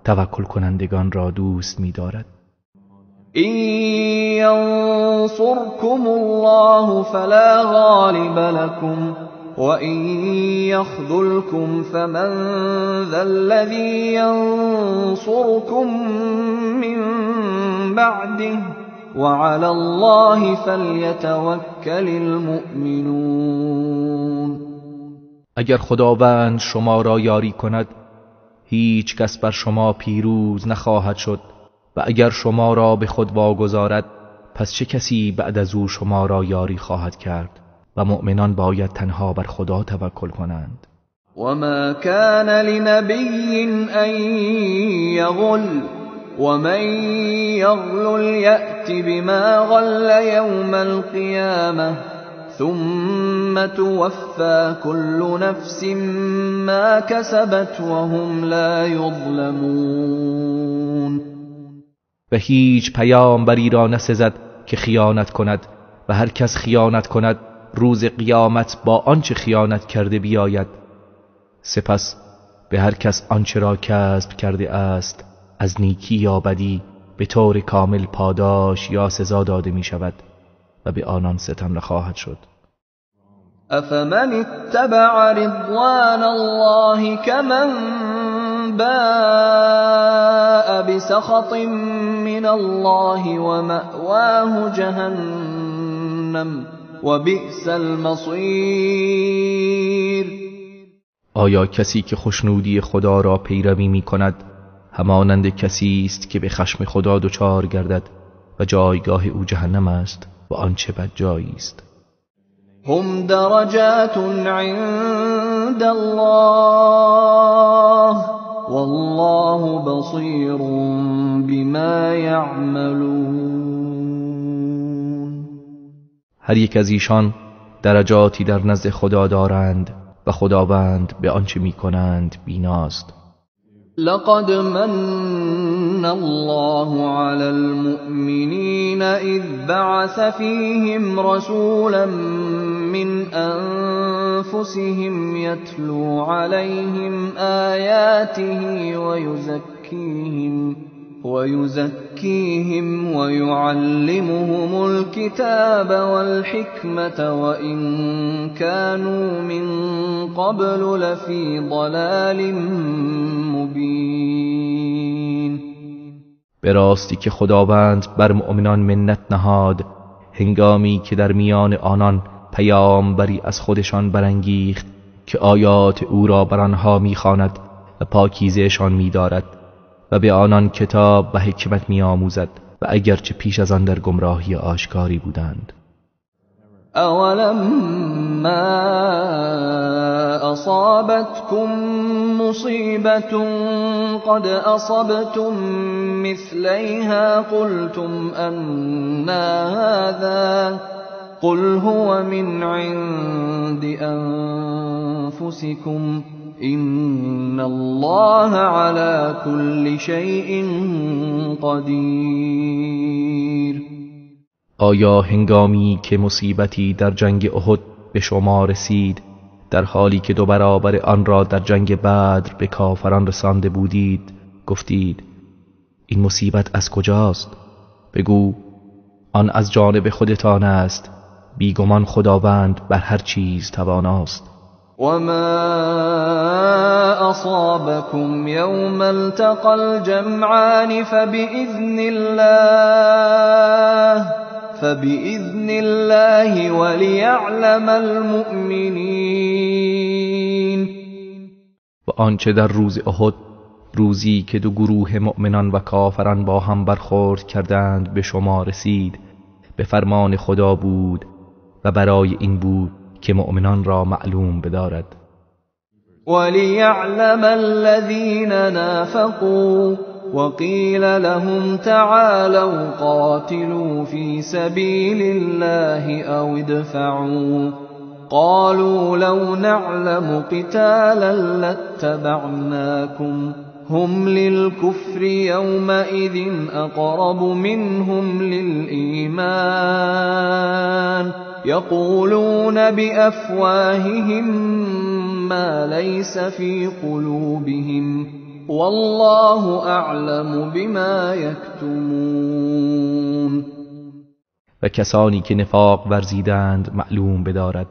توکل کنندگان را دوست می دارد. إن ينصركم الله فلا غالب لكم وإن يخذلكم فمن ذا الذي ينصركم من بعده وعلى الله فليتوكل المؤمنون. اگر خداوند شما را یاری کند هیچ کس بر شما پیروز نخواهد شد، و اگر شما را به خود واگذارد پس چه کسی بعد از او شما را یاری خواهد کرد؟ و مؤمنان باید تنها بر خدا توکل کنند. وما كان لنبي أن يغل ومن يغلل يأت بما غل يوم القيامة ثم توفى كل نفس ما كسبت وهم لا يظلمون. و هیچ پیامبری را نسزد که خیانت کند، و هر کس خیانت کند روز قیامت با آنچه خیانت کرده بیاید. سپس به هر کس آنچه را کسب کرده است از نیکی یا بدی به طور کامل پاداش یا سزا داده می شود و به آنان ستم نخواهد شد. افمن اتبع رضوان الله كمن باء بسخط من الله ومأواه جهنم وبئس المصير. آیا کسی که خوشنودی خدا را پیروی می کند همانند کسی است که به خشم خدا دچار گردد و جایگاه او جهنم است و آن چه بد جایی است. هم درجات عند الله والله بصیر بما یعملون. هر یک از ایشان درجاتی در نزد خدا دارند و خداوند به آنچه میکنند بیناست. لقد من الله على المؤمنين إذ بعث فيهم رسولا من أنفسهم يتلو عليهم آياته ويزكيهم ويعلمهم الكتاب والحكمة وإن كانوا من قبل لفي ضلال مبين. به راستی که خداوند بر مؤمنان منت نهاد هنگامی که در میان آنان پیامبری از خودشان برانگیخت که آیات او را بر آنها میخواند و پاکیزهشان میدارد و به آنان کتاب و حکمت میآموزد و اگرچه پیش از آن در گمراهی آشکاری بودند. اولما اصابتكم مصیبة قد اصبتم مثليها قلتم أنا هذا قل هو من عند انفسكم إن الله على كل شيء قدیر. آیا هنگامی که مصیبتی در جنگ احد به شما رسید در حالی که دو برابر آن را در جنگ بدر به کافران رسانده بودید گفتید این مصیبت از کجاست؟ بگو آن از جانب خودتان است، بیگمان خداوند بر هر چیز تواناست. وما أصابكم يوم التقى الجمعان فبإذن الله وليعلم المؤمنين. و آنچه در روز احد، روزی که دو گروه مؤمنان و کافران با هم برخورد کردند به شما رسید، به فرمان خدا بود و برای این بود که مؤمنان را معلوم بدارد. وليعلم الذين نافقوا وقيل لهم تعالوا قاتلوا في سبيل الله أو ادفعوا قالوا لو نعلم قتالا لاتبعناكم هم للكفر يومئذ أقرب منهم للإيمان يقولون بأفواههم ما ليس في قلوبهم والله أعلم بما يكتمون. و کسانی که نفاق ورزیدند معلوم بدارد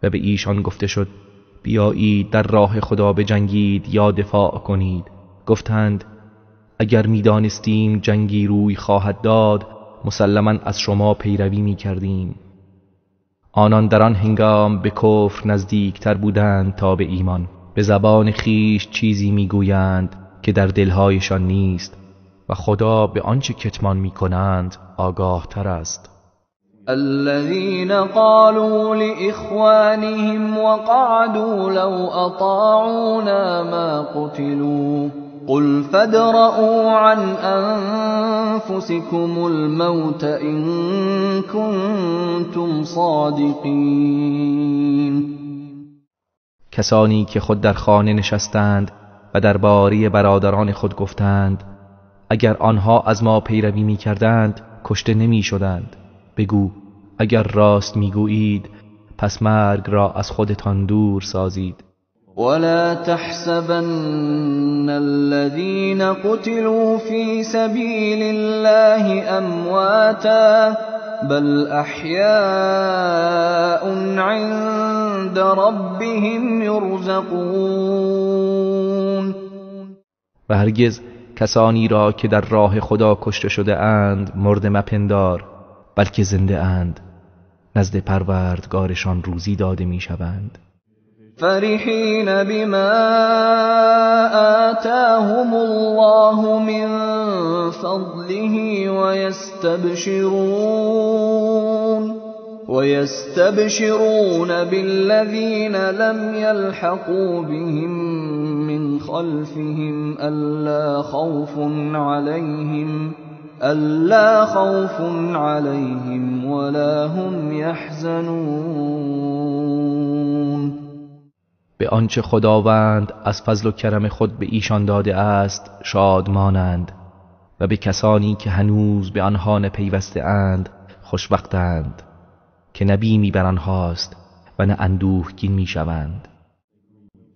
و به ایشان گفته شد بیایید در راه خدا بجنگید یا دفاع کنید. گفتند اگر میدانستیم جنگی روی خواهد داد مسلما از شما پیروی میکردیم. آنان در آن هنگام به کفر نزدیکتر بودند تا به ایمان. به زبان خیش چیزی میگویند که در دلهایشان نیست و خدا به آنچه کتمان میکنند آگاه تر است. الذين قالوا لإخوانهم وقعدوا لو أطاعونا ما قتلوا قل فادرءوا عن أنفسكم الموت إن كنتم صادقين. کسانی که خود در خانه نشستند و درباره برادران خود گفتند اگر آنها از ما پیروی می‌کردند کشته نمی‌شدند. بگو اگر راست میگویید پس مرگ را از خودتان دور سازید. ولا تحسبن الذين قتلوا في سبيل الله أمواتا بل أحياء عند ربهم يرزقون. و هرگز کسانی را که در راه خدا کشته شده اند مرده مپندار، بلکه زنده اند، نزد پروردگارشان روزی داده میشوند. فرحین بما آتاهم الله من فضله ويستبشرون بالذين لم يلحقوا بهم من خلفهم ألا خوف عليهم ولا هم يحزنون. به آنچه خداوند از فضل و کرم خود به ایشان داده است شادمانند و به کسانی که هنوز به آنها نپیوسته اند خوشوقتند که نه بیمی بر آنهاست و نه اندوهگین میشوند.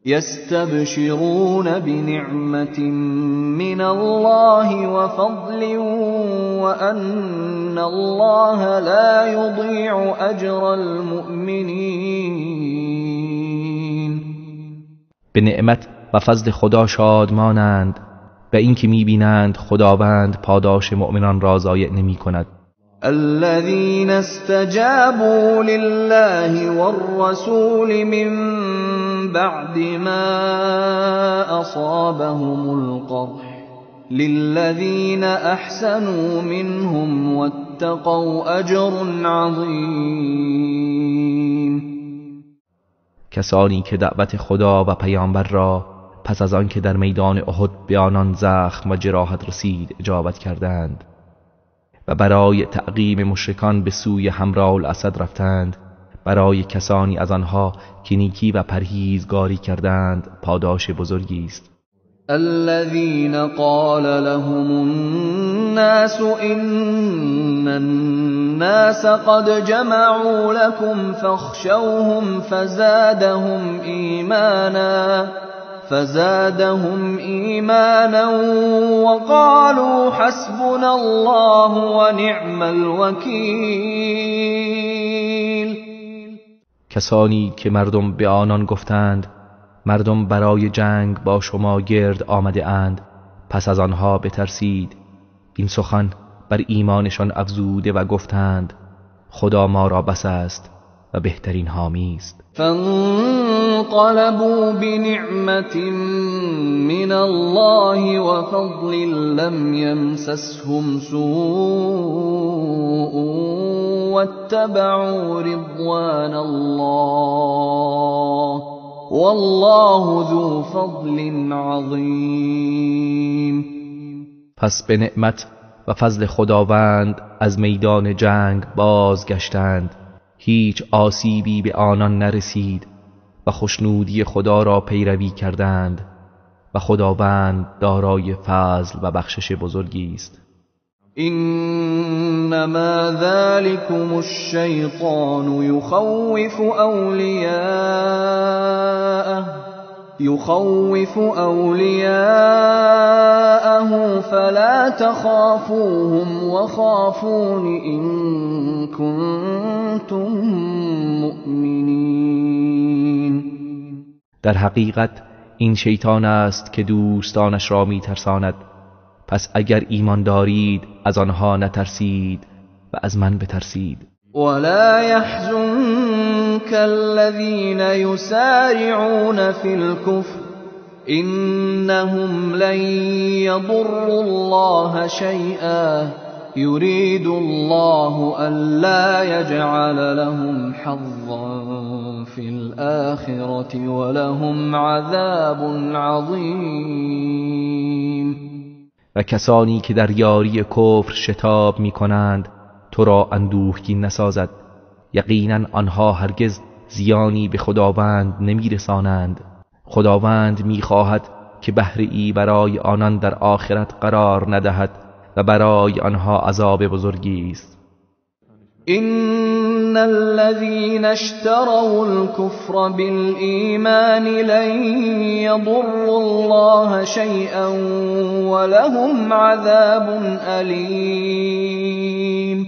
یستبشرون بنعمت من الله وفضل وأن الله لا یضیع اجر المؤمنین. به نعمت و فضل خدا شادمانند و اینکه میبینند خداوند پاداش مؤمنان را ضایع نمی کند. الذين استجابوا لله والرسول من بعد ما أصابهم القرح للذين أحسنوا منهم واتقوا أجر عظیم. کسانی که دعوت خدا و پیامبر را پس از آنکه در میدان احد به آنان زخم و جراحت رسید اجابت کردند و برای تعقیب مشرکان به سوی حمراء الاسد رفتند، برای کسانی از آنها که نیکی و پرهیزگاری کردند پاداش بزرگی است. الذين قال لهم الناس إن الناس قد جمعوا لكم فاخشوهم فزادهم ایمانا وقالوا حسبنا الله ونعم الوکیل. کسانی که مردم به آنان گفتند مردم برای جنگ با شما گرد آمده اند، پس از آنها بترسید. این سخن بر ایمانشان افزوده و گفتند خدا ما را بس است و بهترین حامی است. فانقلبوا بنعمة من الله وفضل لم يمسسهم سوء واتبعوا رضوان الله والله ذو فضل عظیم. پس به نعمت و فضل خداوند از میدان جنگ بازگشتند، هیچ آسیبی به آنان نرسید و خوشنودی خدا را پیروی کردند و خداوند دارای فضل و بخشش بزرگی است. انما ذلكم الشیطان يخوف أولياءه فلا تخافوهم وخافون إن كنتم مؤمنین. در حقیقت این شیطان است که دوستانش را میترساند، پس اگر ایمان دارید از آنها نترسید و از من بترسید. ولا يحزنك الذين يسارعون في الكفر إنهم لن يضروا الله شيئا يريد الله ألا يجعل لهم حظا في الآخرة ولهم عذاب عظیم. و کسانی که در یاری کفر شتاب می کنند تو را اندوهگین نسازد، یقینا آنها هرگز زیانی به خداوند نمی رسانند. خداوند می خواهد که بهره ای برای آنان در آخرت قرار ندهد و برای آنها عذاب بزرگی است. إن الذين اشتروا الكفر بالإيمان لن يضروا الله شيئا ولهم عذاب أليم.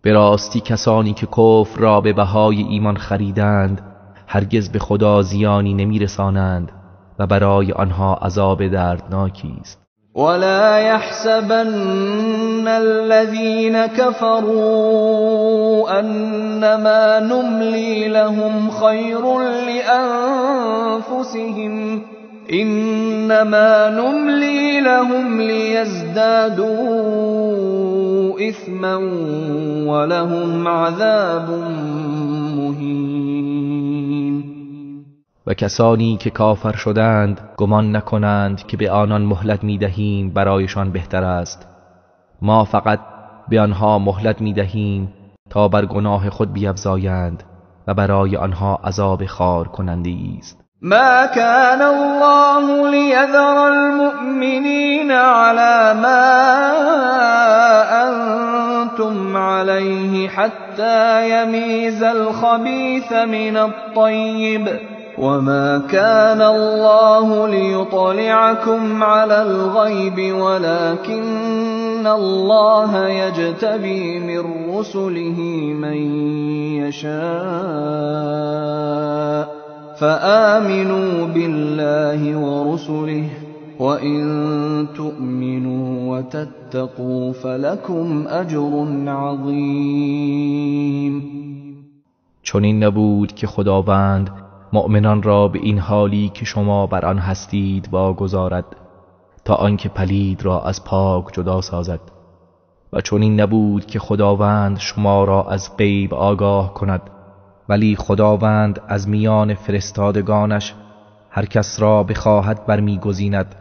به راستی کسانی که کفر را به بهای ایمان خریدند هرگز به خدا زیانی نمیرسانند و برای آنها عذاب دردناکی است. ولا يحسبن الذين كفروا أنما نملي لهم خير لأنفسهم إنما نملي لهم ليزدادوا إثما ولهم عذاب مهین. و کسانی که کافر شدند گمان نکنند که به آنان مهلت میدهیم برایشان بهتر است. ما فقط به آنها مهلت میدهیم تا بر گناه خود بیفزایند و برای آنها عذاب خوار کننده است. ما كان الله ليذر المؤمنين على ما أنتم عليه حتى يميز الخبيث من الطيب وما كان الله ليطلعكم على الغيب ولكن الله يجتبي من رسله من يشاء فآمنوا بالله ورسله وإن تؤمنوا وتتقوا فلكم أجر عظیم. چنین نبود که خداوند مؤمنان را به این حالی که شما بر آن هستید واگذارد تا آنکه پلید را از پاک جدا سازد، و چنین نبود که خداوند شما را از غیب آگاه کند، ولی خداوند از میان فرستادگانش هر کس را بخواهد برمیگزیند.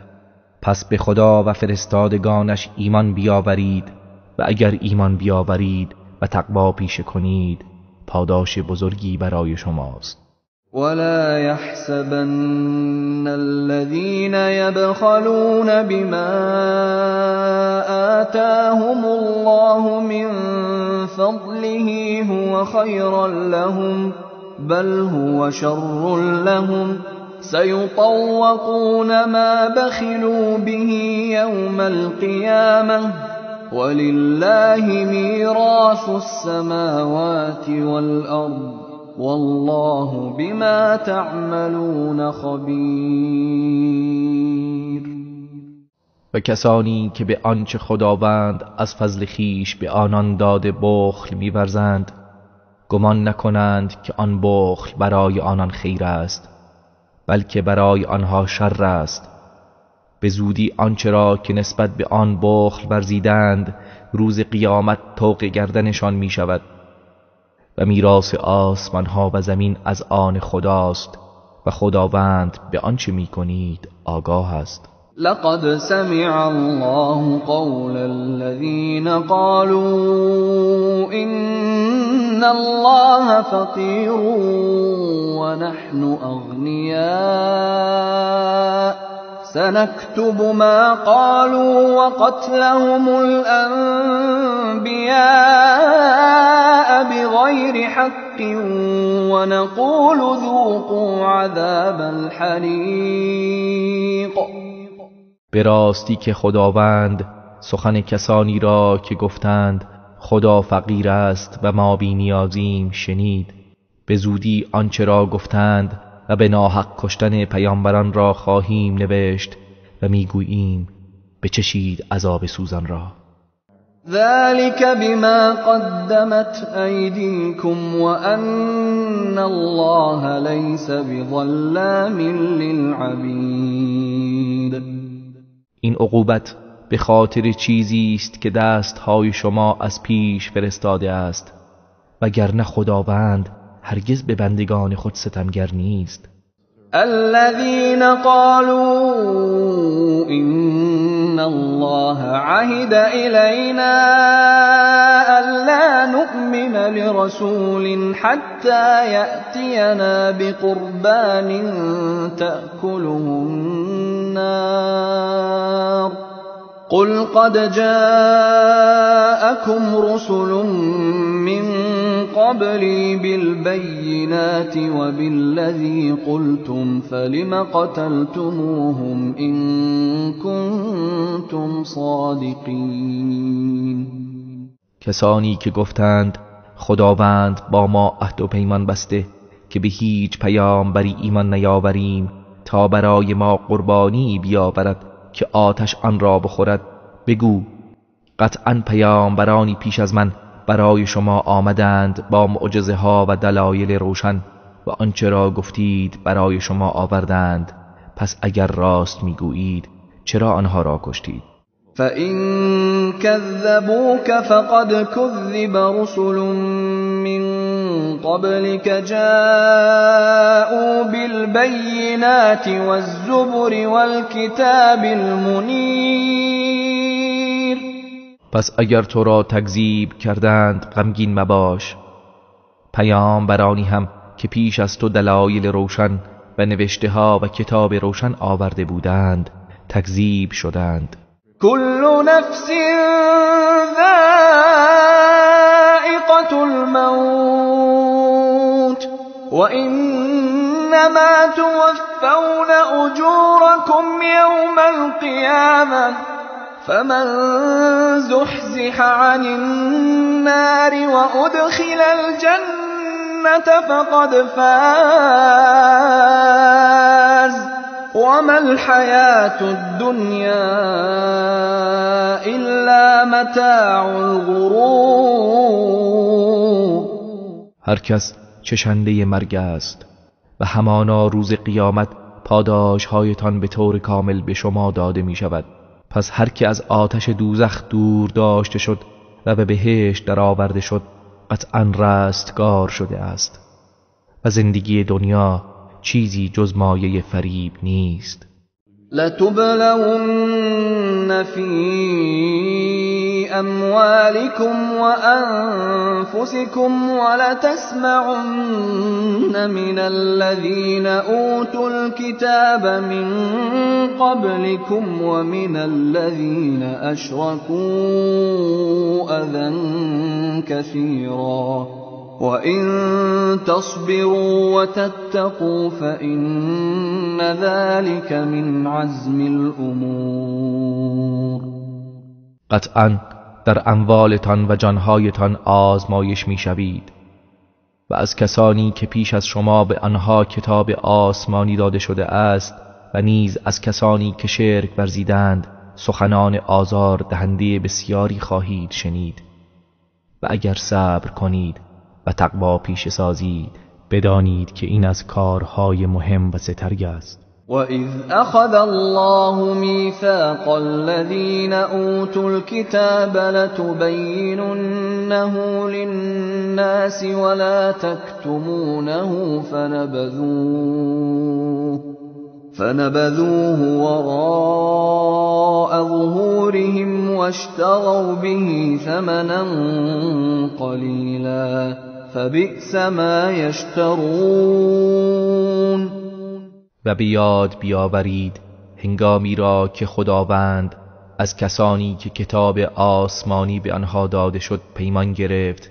پس به خدا و فرستادگانش ایمان بیاورید و اگر ایمان بیاورید و تقوا پیشه کنید پاداش بزرگی برای شماست. ولا يحسبن الذين يبخلون بما آتاهم الله من فضله هو خيرا لهم بل هو شر لهم سيطوقون ما بخلوا به يوم القيامة ولله ميراث السماوات والأرض والله بما تعملون خبیر. و کسانی که به آنچه خداوند از فضل خیش به آنان داده بخل می‌ورزند گمان نکنند که آن بخل برای آنان خیر است، بلکه برای آنها شر است. به زودی آنچه را که نسبت به آن بخل ورزیدند روز قیامت طوق گردنشان می شود و میراث آسمانها و زمین از آن خداست و خداوند به آنچه می کنید آگاه است. لقد سمع الله قول الذين قالوا إن الله فقير ونحن أغنياء سنكتب ما قالوا وقتلهم الأنبياء بغير حق ونقول ذوقوا عذاب الحريق. به راستی که خداوند سخن کسانی را که گفتند خدا فقیر است و ما بی نیازیم شنید. به زودی آنچه را گفتند و به ناحق کشتن پیامبران را خواهیم نوشت و میگوییم بچشید عذاب سوزان را. ذلك بما قدمت ایدیکم وان الله لیس بظلام للعبید. این عقوبت به خاطر چیزی است که دستهای شما از پیش فرستاده است، وگرنه خداوند هرگز به بندگان خود ستمگر نیست. الذين قالوا إن الله عهد إلينا ألا نؤمن لرسول حتى يأتينا بقربان تأكله النار قل قد جاءكم رسل من قبلي بالبينات وبالذي قلتم فلم قتلتموهم إن كنتم صادقین. کسانی که گفتند خداوند با ما عهد و پیمان بسته که به هیچ پیامبری ایمان نیاوریم تا برای ما قربانی بیاورد که آتش آن را بخورد، بگو قطعا پیامبرانی پیش از من برای شما آمدند با معجزه ها و دلایل روشن و آنچه را گفتید برای شما آوردند، پس اگر راست میگویید چرا آنها را کشتید؟ فَإِن كَذَّبُوكَ فَقَدْ كُذِّبَ رُسُلٌ مِّن قَبْلِكَ جَاءُوا بِالْبَيِّنَاتِ وَالزُّبُرِ وَالْكِتَابِ الْمُنِيرِ. پس اگر تو را تکذیب کردند غمگین مباش، پیامبرانی هم که پیش از تو دلایل روشن و نوشته ها و کتاب روشن آورده بودند تکذیب شدند. كل نفس ذائقة الموت وإنما توفون أجوركم يوم القيامة فمن زحزح عن النار وأدخل الجنة فقد فاز وما الحياة الدنيا إلا متاع الغرور. هر کس چشنده مرگ است و همانا روز قیامت پاداش هایتان به طور کامل به شما داده می شود. پس هر که از آتش دوزخ دور داشته شد و به بهشت درآورده شد قطعا رستگار شده است و زندگی دنیا چیزی جز مایه فریب نیست. لتبلون فی اموالکم وانفسکم ولتسمعن من الذین اوتوا الكتاب من قبلکم ومن الذین اشرکوا اذى کثیرا وَإِن تَصْبِرُوا وَتَتَّقُوا فَإِنَّ ذَلِكَ مِنْ عَزْمِ الْأُمُورِ. قطعاً در اموالتان و جانهایتان آزمایش می‌شوید و از کسانی که پیش از شما به آنها کتاب آسمانی داده شده است و نیز از کسانی که شرک ورزیدند سخنان آزار دهنده بسیاری خواهید شنید و اگر صبر کنید و تقوا پیش سازید بدانید که این از کارهای مهم و سترگ است. وَإِذْ أَخَذَ اللَّهُ مِيثَاقَ الَّذِينَ أُوتُوا الْكِتَابَ لَتُبَيِّنُنَّهُ لِلنَّاسِ وَلَا تَكْتُمُونَهُ فَنَبَذُوهُ وَرَاءَ ظُهُورِهِمْ وَاشْتَرَوْا بِهِ ثَمَنًا قَلِيلًا فَبِئْسَ مَا يَشْتَرُونَ. و به یاد بیاورید هنگامی را که خداوند از کسانی که کتاب آسمانی به آنها داده شد پیمان گرفت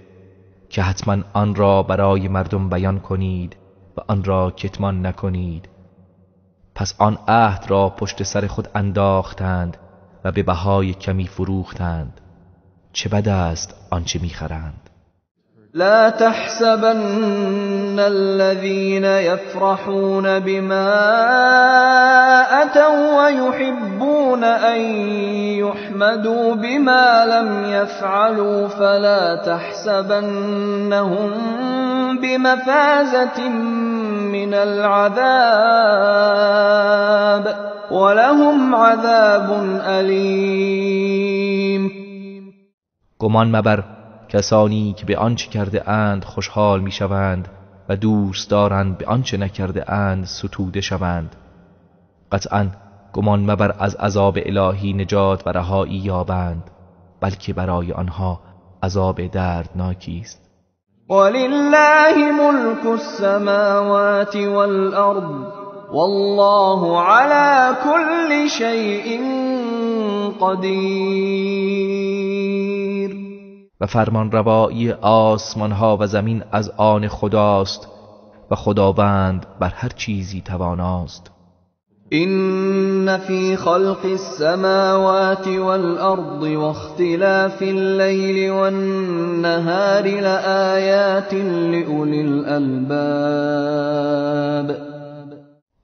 که حتما آن را برای مردم بیان کنید و آن را کتمان نکنید. پس آن عهد را پشت سر خود انداختند و به بهای کمی فروختند. چه بد است آنچه میخرند. لا تحسبن الذين يفرحون بما أتوا ويحبون أن يحمدوا بما لم يفعلوا فلا تحسبنهم بمفازة من العذاب ولهم عذاب أليم. گمان مبر کسانی که به آنچه کرده اند خوشحال میشوند و دوست دارند به آنچه نکرده اند ستوده شوند. قطعا گمان مبر از عذاب الهی نجات و رهایی یابند، بلکه برای آنها عذاب دردناکی است. ولله ملک السماوات والارض والله على كل شیء قدیر. و فرمان روایی آسمان ها و زمین از آن خداست و خداوند بر هر چیزی تواناست. إن في خلق السماوات والأرض واختلاف الليل والنهار لآيات لأولي الألباب.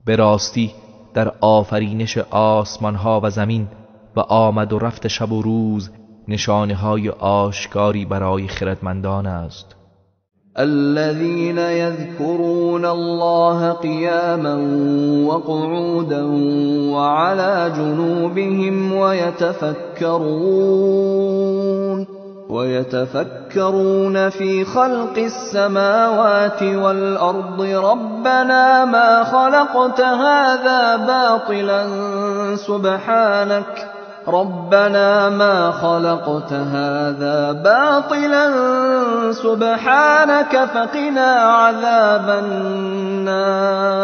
به راستی در آفرینش آسمان ها و زمین و آمد و رفت شب و روز نشانه های آشکاری برای خردمندان است. الذين يذكرون الله قياما وقعودا وعلى جنوبهم ويتفكرون في خلق السماوات والأرض ربنا ما خلقت هذا باطلا سبحانك ربنا ما خلقت هذا باطلا سبحانك فقنا عذاب النار.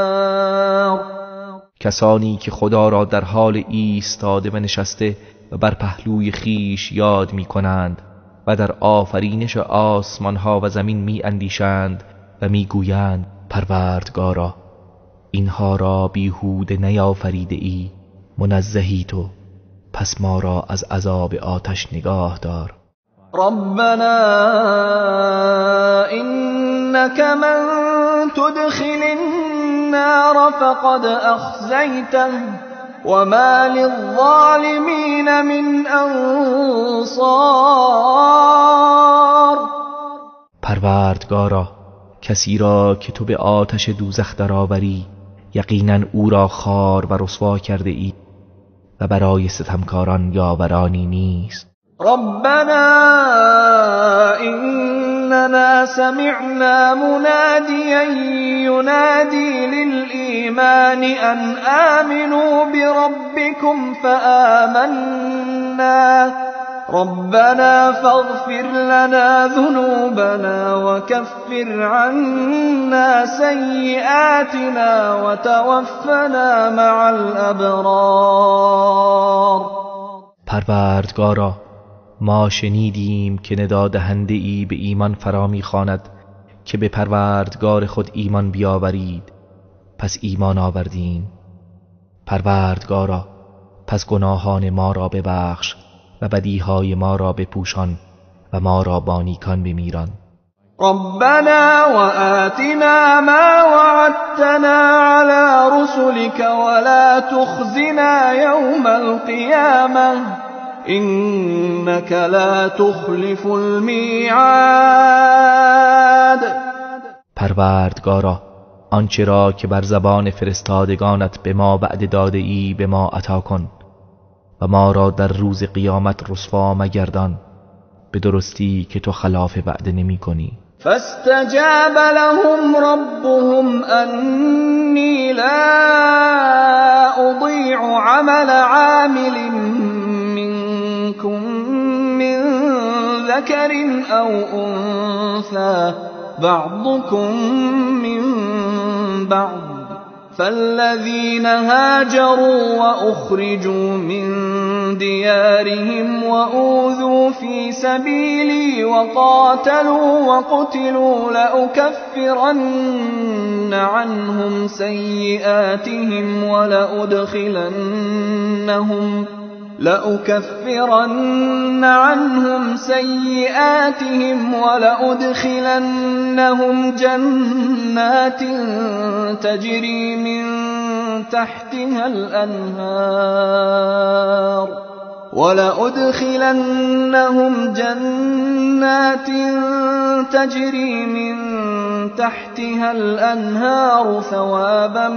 کسانی که خدا را در حال ایستاده و نشسته و بر پهلوی خیش یاد می کنند و در آفرینش آسمان ها و زمین می اندیشند و می گویند پروردگارا اینها را بیهوده نیافریده ای، منزهی تو، پس ما را از عذاب آتش نگاه دار. ربنا انك من تدخل النار فقد اخزیته وما للظالمین من انصار. پروردگارا کسی را که تو به آتش دوزخ درآوری یقینا او را خوار و رسوا کرده ای و برای ستمکاران یاورانی نیست. ربنا اننا سمعنا منادیا ينادي للایمان ان آمنوا بربكم فآمنا ربنا فاغفر لنا ذنوبنا وكفر عنا سيئاتنا وتوفنا مع الابرار. پروردگارا ما شنیدیم که ندا دهنده ای به ایمان فرا می‌خواند که به پروردگار خود ایمان بیاورید، پس ایمان آوردیم. پروردگارا پس گناهان ما را ببخش و بدیهای ما را بپوشان و ما را با نیکان بمیران. ربنا وآتنا ما وعدتنا على رسلك ولا تخزنا يوم القيامة إنك لا تخلف الميعاد. پروردگارا آنچه را که بر زبان فرستادگانت به ما وعده داده ای به ما عطا کن و ما را در روز قیامت رسوا مگردان، به درستی که تو خلاف وعده نمی کنی. فاستجاب لهم ربهم انی لا اضیع عمل عامل منكم من ذکر او انثى بعضكم من بعض فالذين هاجروا وأخرجوا من ديارهم وأوذوا في سبيلي وقاتلوا وقتلوا لأكفرن عنهم سيئاتهم ولأدخلنهم جنات تجري من تحتها الأنهار ولأدخلنهم جنات تجري من تحتها الأنهار ثوابا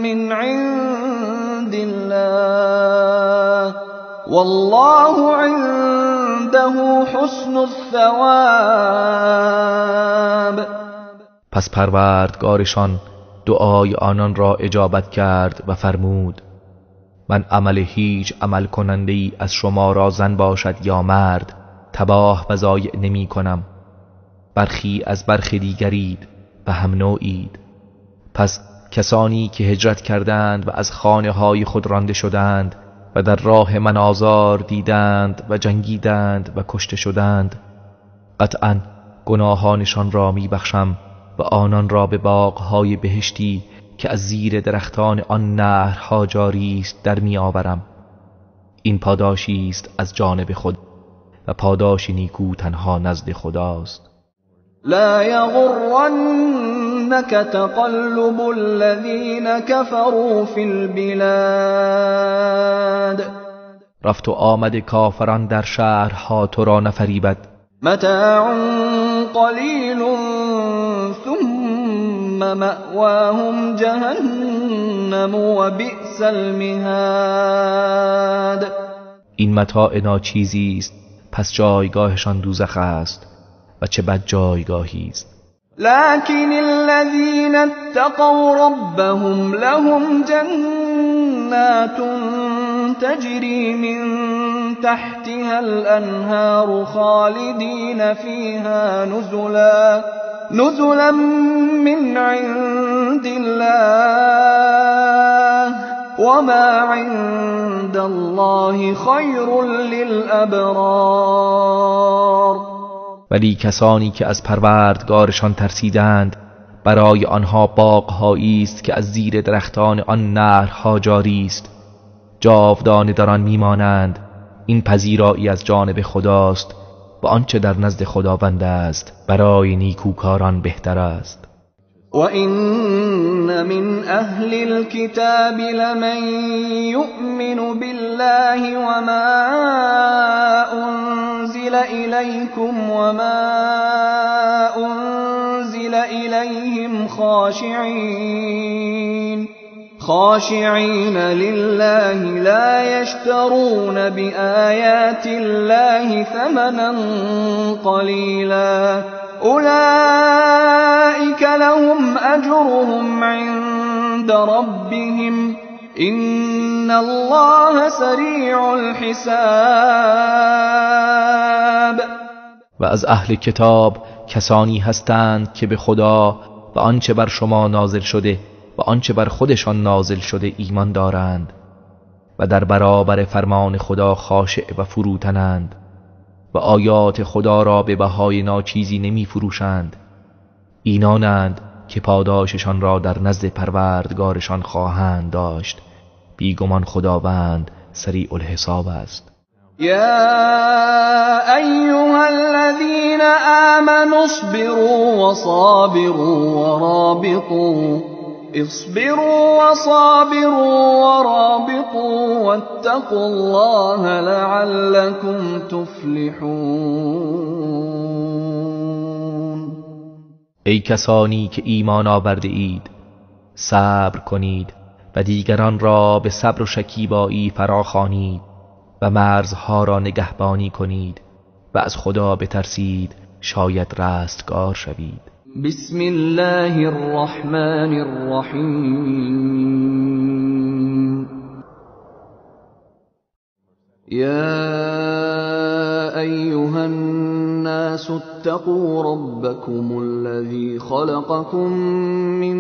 من عند الله والله عنده حسن الثواب. پس پروردگارشان دعای آنان را اجابت کرد و فرمود من عمل هیچ عمل کننده ای از شما را زن باشد یا مرد تباه و ضایع نمی کنم. برخی از برخی دیگرید و هم نوعید. پس کسانی که هجرت کردند و از خانه های خود رانده شدند و در راه من آزار دیدند و جنگیدند و کشته شدند، قطعا گناهانشان را می بخشم و آنان را به باغهای بهشتی که از زیر درختان آن نهرها جاری است در می آورم. این پاداشی است از جانب خود و پاداش نیکو تنها نزد خداست. لا يغرنك تقلب الذين كفروا في البلاد. رفت و آمد کافران در شهرها تو را نفریبد. متاع قلیل ثم مأواهم جهنم وبئس المهاد. این متاع ناچیزی است، پس جایگاهشان دوزخ است و چه بد جایگاهی است. لكن الذين اتقوا ربهم لهم جنات تجري من تحتها الأنهار خالدين فيها نزلا من عند الله وما عند الله خير للأبرار. ولی کسانی که از پروردگارشان ترسیدند برای آنها باغهایی است که از زیر درختان آن نهرها جاری است، جاودانه در آن میمانند. این پذیرایی از جانب خداست و آنچه در نزد خداوند است برای نیکوکاران بهتر است. وَإِنَّ مِنْ أَهْلِ الْكِتَابِ لَمَنْ يُؤْمِنُ بِاللَّهِ وَمَا أُنْزِلَ إِلَيْكُمْ وَمَا أُنْزِلَ إِلَيْهِمْ خاشعين لله لا يشترون بآيات الله ثمنا قليلا أولئك لهم أجرهم عند ربهم إن الله سریع الحساب. و از اهل کتاب کسانی هستند که به خدا و آنچه بر شما نازل شده و آنچه بر خودشان نازل شده ایمان دارند و در برابر فرمان خدا خاشع و فروتنند و آیات خدا را به بهای ناچیزی نمی فروشند. اینانند که پاداششان را در نزد پروردگارشان خواهند داشت. بیگمان خداوند سریع الحساب است. یا ایها الذین آمنوا اصبروا وصابروا ورابطوا اصبروا وصابروا ورابطوا واتقوا الله لعلكم تفلحون. ای کسانی که ایمان آورده اید، صبر کنید و دیگران را به صبر و شکیبایی فراخوانید و مرزها را نگهبانی کنید و از خدا بترسید، شاید رستگار شوید. بسم الله الرحمن الرحیم. یا ایها الناس اتقوا ربکم الذی خلقکم من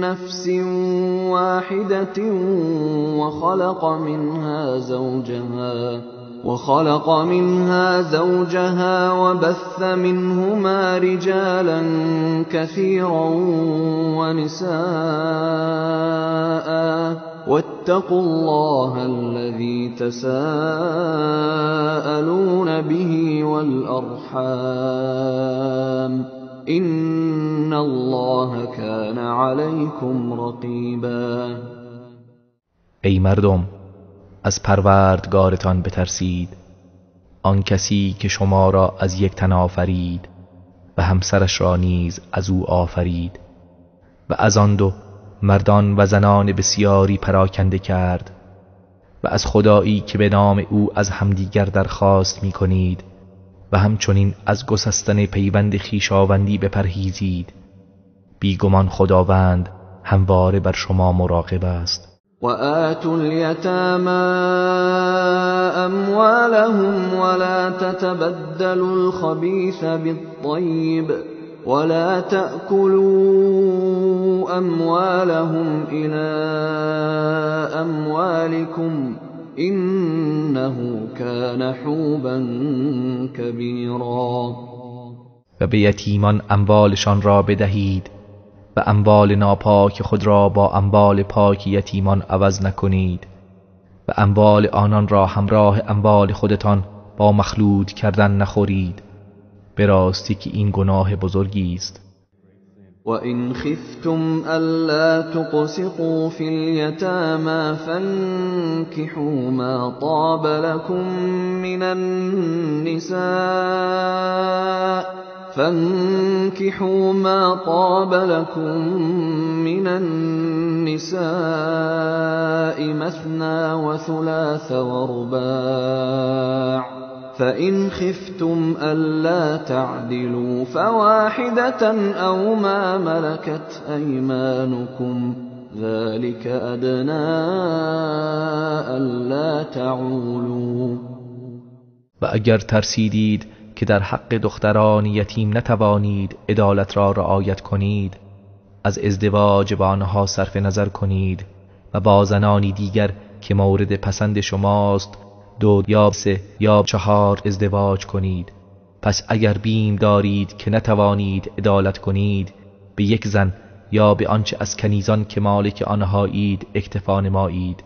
نفس واحدة وخلق منها زوجها وبث منهما رجالا كثيرا ونساء واتقوا الله الذي تساءلون به والأرحام إن الله كان عليكم رقيبا. ای مردم، از پروردگارتان بترسید، آن کسی که شما را از یک تن آفرید و همسرش را نیز از او آفرید و از آن دو مردان و زنان بسیاری پراکنده کرد و از خدایی که به نام او از همدیگر درخواست می کنید و همچنین از گسستن پیوند خویشاوندی بپرهیزید. بیگمان خداوند همواره بر شما مراقب است. وآتوا اليتامى أموالهم ولا تتبدلوا الخبيث بالطيب ولا تأكلوا أموالهم إلى أموالكم إنه كان حوبا كبيرا. و به یتیمان اموالشان را بدهید و اموال ناپاک خود را با اموال پاک یتیمان عوض نکنید و اموال آنان را همراه اموال خودتان با مخلوط کردن نخورید. به راستی که این گناه بزرگی است. وَإِنْ خِفْتُمْ أَلَّا تُقْسِطُوا فِي الْيَتَامَى فَانكِحُوا مَا طَابَ لَكُم مِنَ النِّسَاءِ مَثْنَىٰ وَثُلَاثَ وَرُبَاعَ فَإِنْ خِفْتُمْ أَلَّا تَعْدِلُوا فَوَاحِدَةً أَوْ مَا مَلَكَتْ أَيْمَانُكُمْ ذَلِكَ أَدْنَىٰ أَلَّا تَعُولُوا. و اگر ترسیدید که در حق دختران یتیم نتوانید عدالت را رعایت کنید، از ازدواج با آنها صرف نظر کنید و با زنانی دیگر که مورد پسند شماست 2 یا 3 یا 4 ازدواج کنید. پس اگر بیم دارید که نتوانید عدالت کنید، به یک زن یا به آنچه از کنیزان که مالک آنهایید اکتفا نمایید.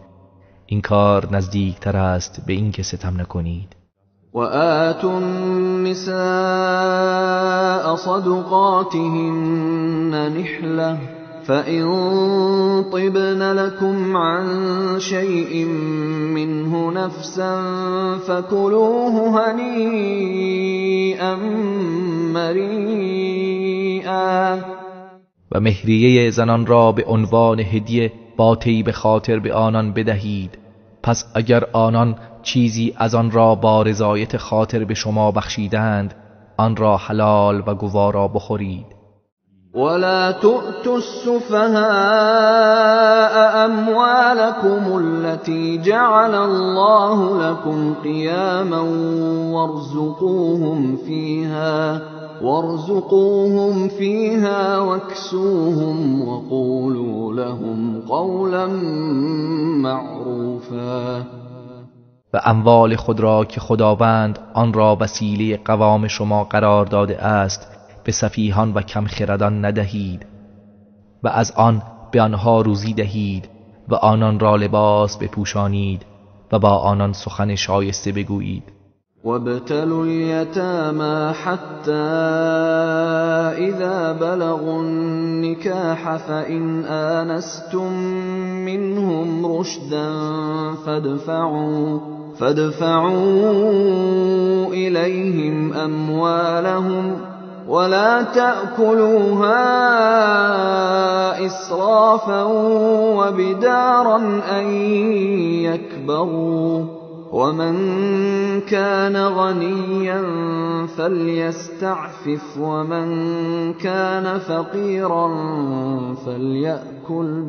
این کار نزدیکتر است به اینکه ستم نکنید. وآتوا النساء صدقاتهن نحلة فإن طبن لكم عن شيء منه نفسا فكلوه هنيئا مريئا. و مهریه زنان را به عنوان هدیه با طیب خاطر به آنان بدهید. پس اگر آنان چیزی از آن را با رضایت خاطر به شما بخشیدند، آن را حلال و گوارا بخورید. ولا تؤتوا السفهاء أموالكم التي جعل الله لكم قياما وارزقوهم فيها واكسوهم وقولوا لهم قولا معروفا. و اموال خود را که خداوند آن را وسیله قوام شما قرار داده است به سفیهان و کمخردان ندهید و از آن به آنها روزی دهید و آنان را لباس بپوشانید و با آنان سخن شایسته بگویید. وابتلوا اليتامى حتى إذا بلغوا النكاح فإن آنستم منهم رشدا فادفعوا إليهم أموالهم ولا تأكلوها إسرافا وبدارا أن يكبروا ومن كان غنيا فليستعفف ومن كان فقيرا فليأكل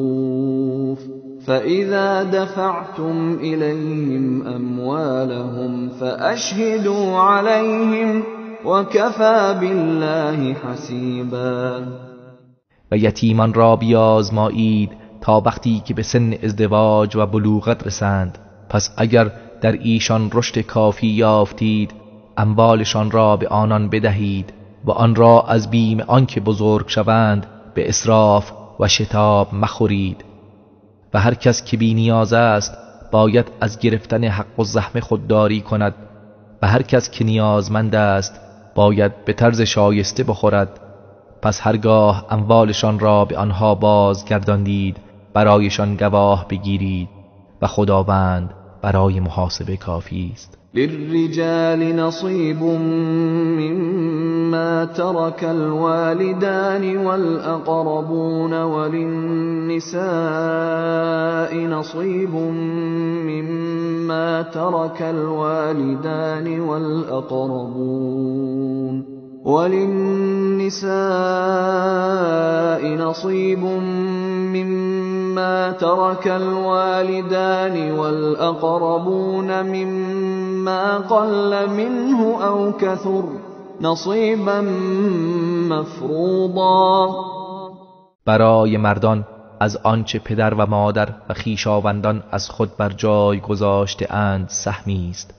بالمعروف فإذا دفعتم إليهم أموالهم فأشهدوا عليهم وكفى بالله حسیبا. و یتیمان را بیازمایید تا وقتی که به سن ازدواج و بلوغت رسند. پس اگر در ایشان رشد کافی یافتید، اموالشان را به آنان بدهید و آن را از بیم آنکه بزرگ شوند به اسراف و شتاب مخورید. و هر کس که بی نیاز است باید از گرفتن حق و زحمه خودداری کند و هر کس که نیازمند است باید به طرز شایسته بخورد. پس هرگاه اموالشان را به آنها بازگرداندید برایشان گواه بگیرید و خداوند برای محاسبه کافی است. للرجال نصیب مما ترك الوالدان والأقربون وللنساء نصیب مما ترك الوالدان والأقربون وللنساء نصيب مما ترك الوالدان والأقربون مما قل منه أو كثر نصيبا مفروضا. برای مردان از آنچه پدر و مادر و خویشاوندان از خود بر جای گذاشته اند سهمی است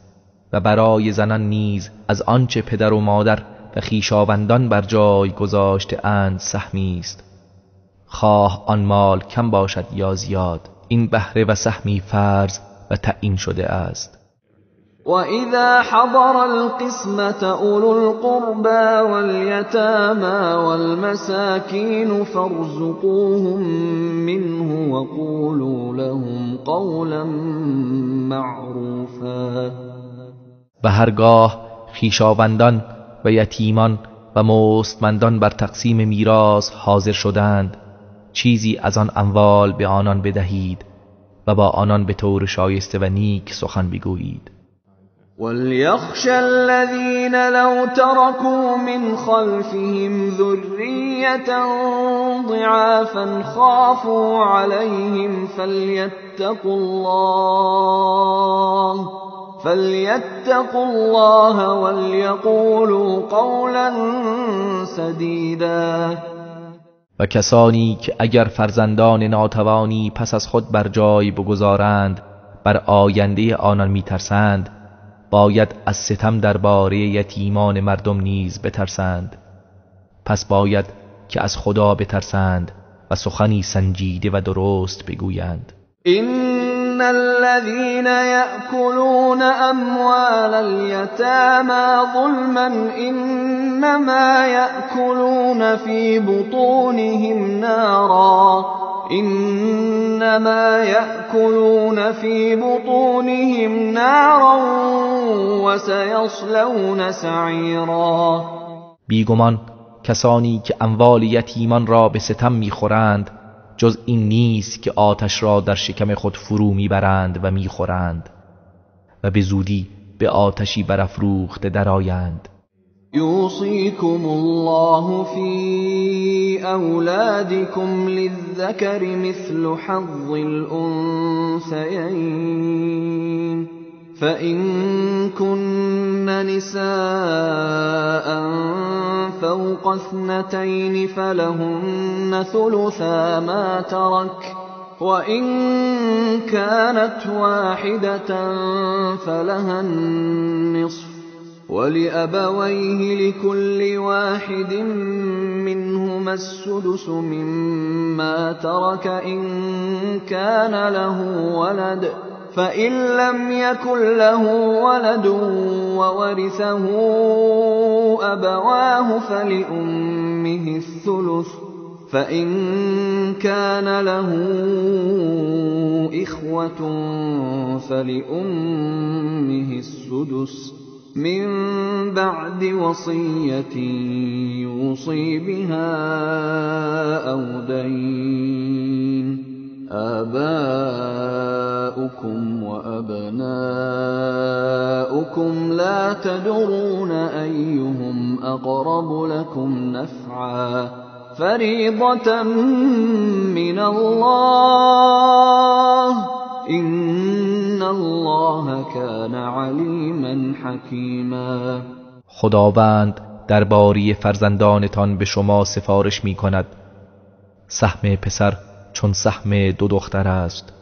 و برای زنان نیز از آنچه پدر و مادر و خویشاوندان بر جای گذاشته اند سهمی است، خواه آن مال کم باشد یا زیاد. این بهره و سهمی فرض و تعیین شده است. وَإِذَا حَضَرَ الْقِسْمَةَ أُولُو الْقُرْبَى وَالْيَتَامَى وَالْمَسَاكِينُ فَارْزُقُوهُم مِّنْهُ وَقُولُوا لَهُمْ قَوْلًا مَّعْرُوفًا. و هرگاه خویشاوندان و یتیمان و مستمندان بر تقسیم میراث حاضر شدند، چیزی از آن اموال به آنان بدهید و با آنان به طور شایسته و نیک سخن بگویید. وَلْيَخْشَ الَّذِينَ لَوْ تَرَكُوا مِنْ خَلْفِهِمْ ذُرِّيَّةً ضِعَافًا خَافُوا عَلَيْهِمْ فَلْيَتَّقُوا اللَّهَ وَلْيَقُولُوا قَوْلًا سَدِيدًا. و کسانی که اگر فرزندان ناتوانی پس از خود بر جای بگذارند بر آینده آنان میترسند، باید از ستم درباره یتیمان مردم نیز بترسند. پس باید که از خدا بترسند و سخنی سنجیده و درست بگویند. إن الذين يأكلون أموال اليتامى ظلما إنما يأكلون في بطونهم نارا إنما يأكلون في بطونهم نارا وسيصلون سعيرا. بیگمان کسانی که اموال یتیمان را به ستم میخورند جز این نیست که آتش را در شکم خود فرو میبرند و میخورند و به زودی به آتشی برافروخته درآیند. یوصیکم الله فی اولادکم للذکر مثل حظ الانثیین فإن كن نساء فوق اثنتين فلهن ثلثا ما ترك وإن كانت واحدة فلها النصف ولأبويه لكل واحد منهما السدس مما ترك إن كان له ولد فإن لم يكن له ولد وورثه أبواه فلأمه الثلث فإن كان له إخوة فلأمه السدس من بعد وصية يوصي بها أو دين آباؤكم وأبناؤكم لا تدرون أيهم أقرب لكم نفعا فريضة من الله إن الله كان عليما حكيما. خداوند درباره فرزندانتان به شما سفارش می کند. سهم پسر چون سهم دو دختر است.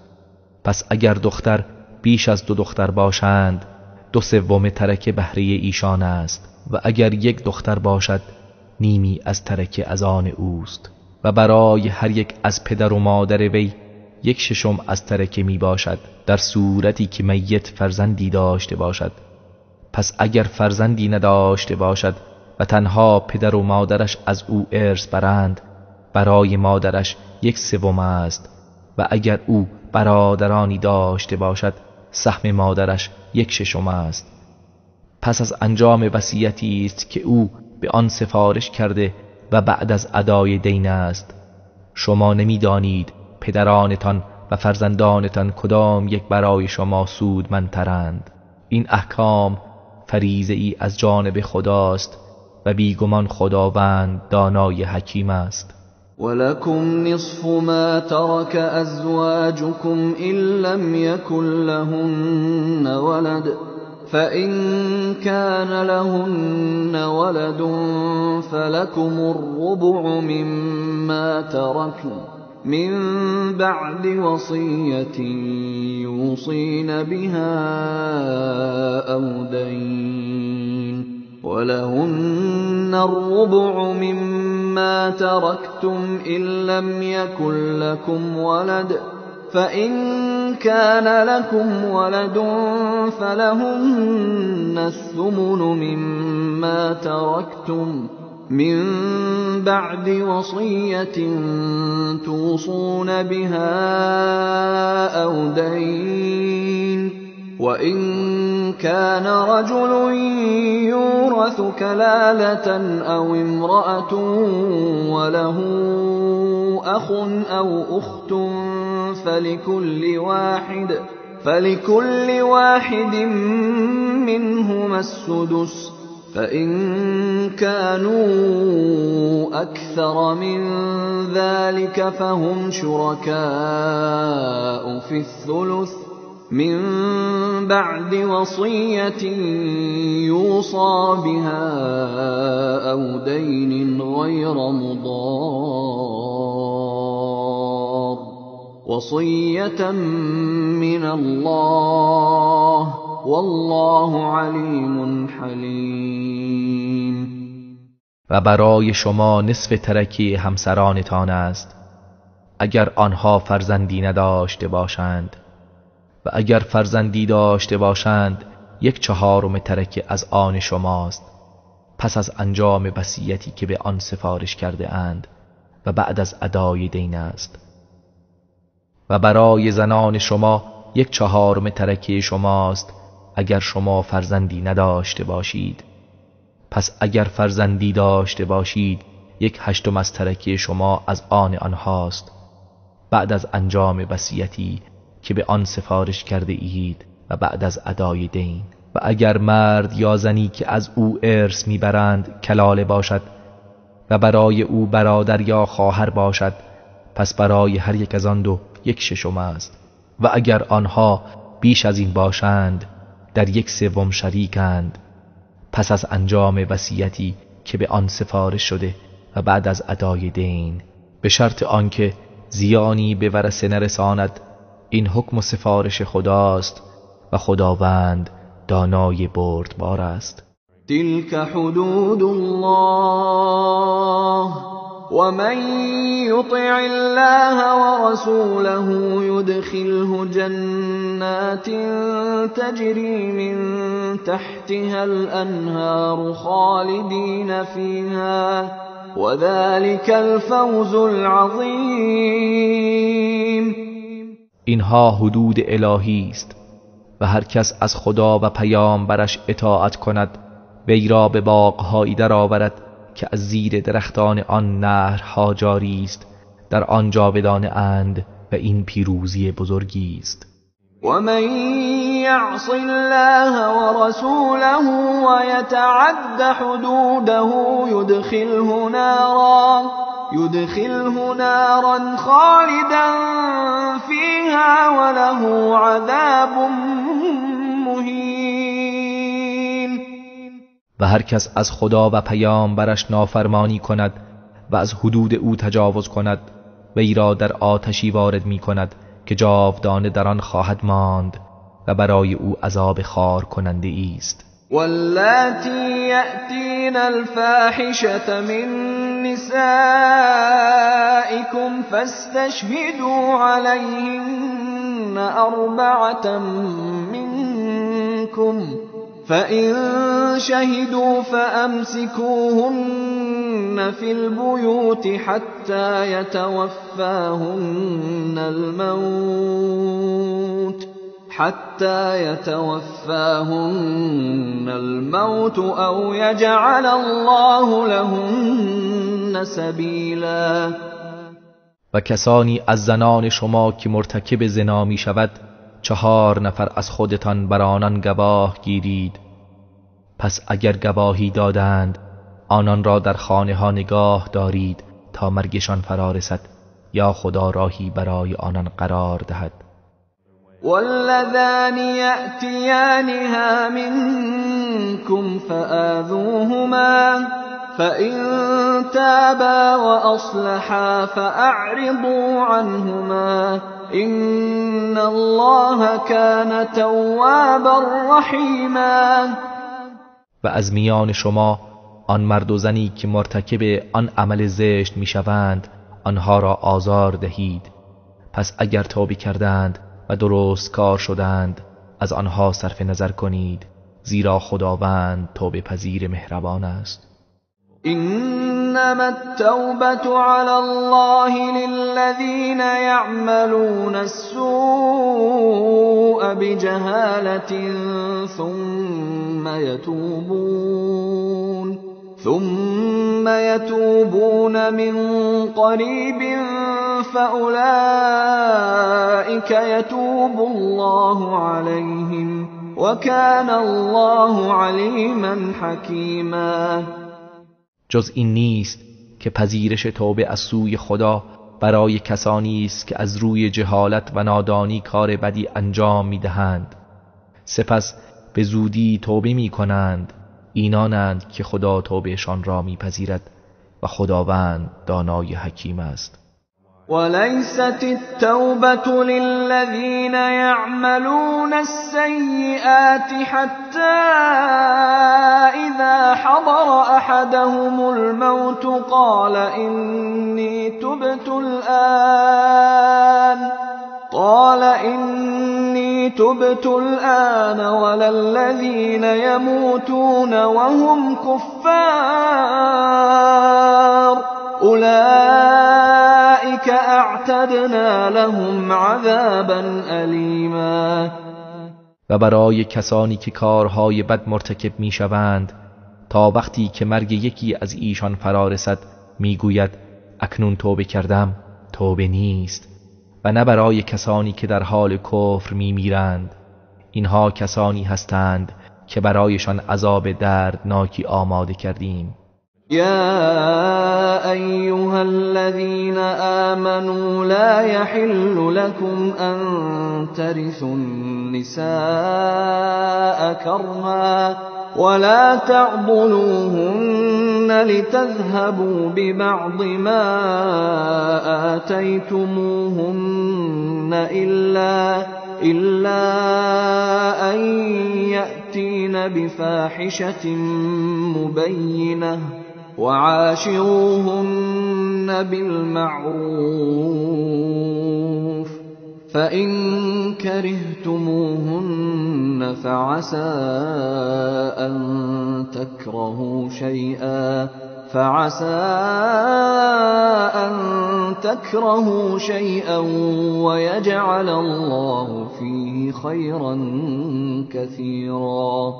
پس اگر دختر بیش از دو دختر باشند 2/3 ترکه بهره ایشان است و اگر یک دختر باشد نیمی از ترکه از آن اوست و برای هر یک از پدر و مادر وی 1/6 از ترکه می باشد در صورتی که میت فرزندی داشته باشد. پس اگر فرزندی نداشته باشد و تنها پدر و مادرش از او ارث برند برای مادرش 1/3 است و اگر او برادرانی داشته باشد سهم مادرش 1/6 است. پس از انجام وصیتی است که او به آن سفارش کرده و بعد از ادای دین است. شما نمیدانید پدرانتان و فرزندانتان کدام یک برای شما سودمندترند. این احکام فریضه ای از جانب خداست و بیگمان خداوند دانای حکیم است. ولكم نصف ما ترك أزواجكم إن لم يكن لهن ولد فإن كان لهن ولد فلكم الربع مما تركن من بعد وصية يوصين بها أو دين ولهن الربع مما تركتم إن لم يكن لكم ولد فإن كان لكم ولد فلهن الثمن مما تركتم من بعد وصية توصون بها أو دين وإن كان رجل يورث كلالة أو امرأة وله أخ أو أخت فلكل واحد منهما السدس فإن كانوا أكثر من ذلك فهم شركاء في الثلث من بعد وصية يوصى بها أو دين غير مضار وصية من الله والله علیم حلیم. و برای شما نصف ترکه همسرانتان است اگر آنها فرزندی نداشته باشند، و اگر فرزندی داشته باشند 1/4 ترکه از آن شماست پس از انجام وصیتی که به آن سفارش کرده اند و بعد از ادای دین است. و برای زنان شما 1/4 ترکه شماست اگر شما فرزندی نداشته باشید. پس اگر فرزندی داشته باشید 1/8 از ترکه شما از آن آنهاست بعد از انجام وصیتی که به آن سفارش کرده اید و بعد از ادای دین. و اگر مرد یا زنی که از او ارث میبرند کلاله باشد و برای او برادر یا خواهر باشد، پس برای هر یک از آن دو 1/6 است. و اگر آنها بیش از این باشند در 1/3 شریکند پس از انجام وصیتی که به آن سفارش شده و بعد از ادای دین، به شرط آنکه زیانی به ورثه نرساند. این حکم و سفارش خداست و خداوند دانای بردبار است. تلك حدود الله ومن يطع الله ورسوله يدخله جنات تجري من تحتها الأنهار خالدين فيها وذلك الفوز العظیم. اینها حدود الهی است و هر کس از خدا و پیامبرش اطاعت کند وی را به باغهایی درآورد که از زیر درختان آن نهرها جاری است، در آن جاودانه اند و این پیروزی بزرگی است. و من یعص الله ورسوله ویتعد حدوده يدخله نارا خالدا فيها وله عذاب مهین. و هر کس از خدا و پیامبرش نافرمانی کند و از حدود او تجاوز کند وی را در آتشی وارد می کند که جاودانه در آن خواهد ماند و برای او عذاب خوار کننده است. واللاتی یأتین الفاحشة من نسائكم فاستشهدوا عليهن 4 منكم فإن شهدوا فأمسكوهن في البيوت حتى يتوفاهن الموت أو يجعل الله لهن سبیلا. و کسانی از زنان شما که مرتکب زنا می شود 4 نفر از خودتان بر آنان گواه گیرید. پس اگر گواهی دادند آنان را در خانه ها نگاه دارید تا مرگشان فرا رسد یا خدا راهی برای آنان قرار دهد. واللذان یأتیانها منکم فآذوهما فإن تابا وأصلحا فأعرضوا عنهما إن الله كان توابا رحیما. و از میان شما آن مرد و زنی که مرتکب آن عمل زشت میشوند آنها را آزار دهید. پس اگر توبه کردند و درست کار شدند از آنها صرف نظر کنید، زیرا خداوند توبه پذیر مهربان است. انما التوبة على الله للذين يعملون السوء بجهالة ثم يتوبون من قريب فأولئك يتوب الله عليهم وكان الله عليما حكيما. جز این نیست که پذیرش توبه از سوی خدا برای کسانی است که از روی جهالت و نادانی کار بدی انجام میدهند، سپس به زودی توبه میکنند. اینانند که خدا توبهشان را میپذیرد و خداوند دانای حکیم است. وليست التوبة للذين يعملون السيئات حتى إذا حضر أحدهم الموت قال إني تبت الآن ولا الذين يموتون وهم كفار أولئك أعتدنا لهم عذابا أليما. و برای کسانی که کارهای بد مرتکب میشوند تا وقتی که مرگ یکی از ایشان فرا رسد میگوید اکنون توبه کردم، توبه نیست. و نه برای کسانی که در حال کفر میمیرند، اینها کسانی هستند که برایشان عذاب دردناکی آماده کردیم. يا أيها الذين آمنوا لا يحل لكم أن ترثوا النساء كرها ولا تعضلوهن لتذهبوا ببعض ما آتيتموهن إلا أن يأتين بفاحشة مبينة وعاشروهن بالمعروف فإن كرهتموهن فعسى أن تكرهوا شيئا ويجعل الله فيه خيرا كثيرا.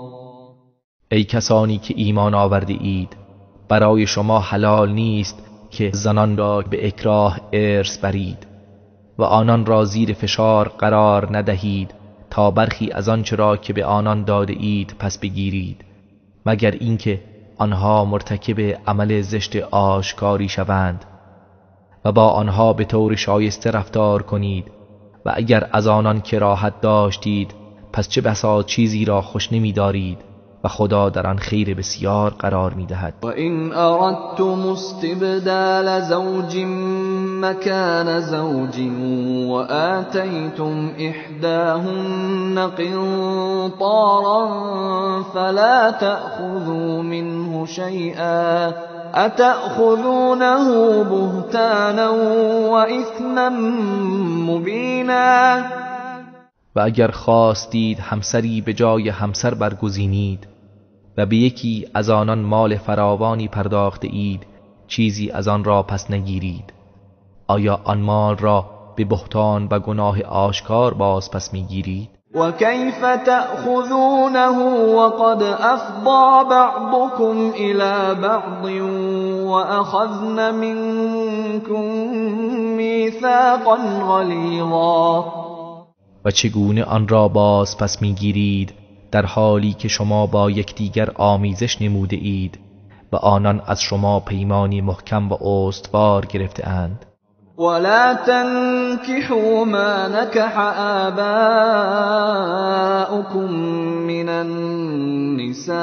ای کسانی که ایمان آورده اید، برای شما حلال نیست که زنان را به اکراه ارث برید و آنان را زیر فشار قرار ندهید تا برخی از آنچه را که به آنان داده اید پس بگیرید، مگر اینکه آنها مرتکب عمل زشت آشکاری شوند و با آنها به طور شایسته رفتار کنید. و اگر از آنان کراهت داشتید پس چه بسا چیزی را خوش نمی دارید و خدا در آن خیر بسیار قرار می دهد. و این اردتم استبدال زوج مکان زوج و آتیتم احداهن قنطارا فلا تأخذوا منه شیئا اتأخذونه بهتانا و اثما مبینا. و اگر خواستید همسری به جای همسر برگزینید و به یکی از آنان مال فراوانی پرداخته اید، چیزی از آن را پس نگیرید. آیا آن مال را به بهتان و گناه آشکار باز پس میگیرید؟ و کیف تأخذونه وقد افضی بعضکم الی بعض واخذن منکم میثاقا غلیظا. و چگونه آن را باز پس میگیرید در حالی که شما با یکدیگر آمیزش نموده اید و آنان از شما پیمانی محکم و استوار گرفته اند. ولا تنكحوا ما نكح آباؤكم من النساء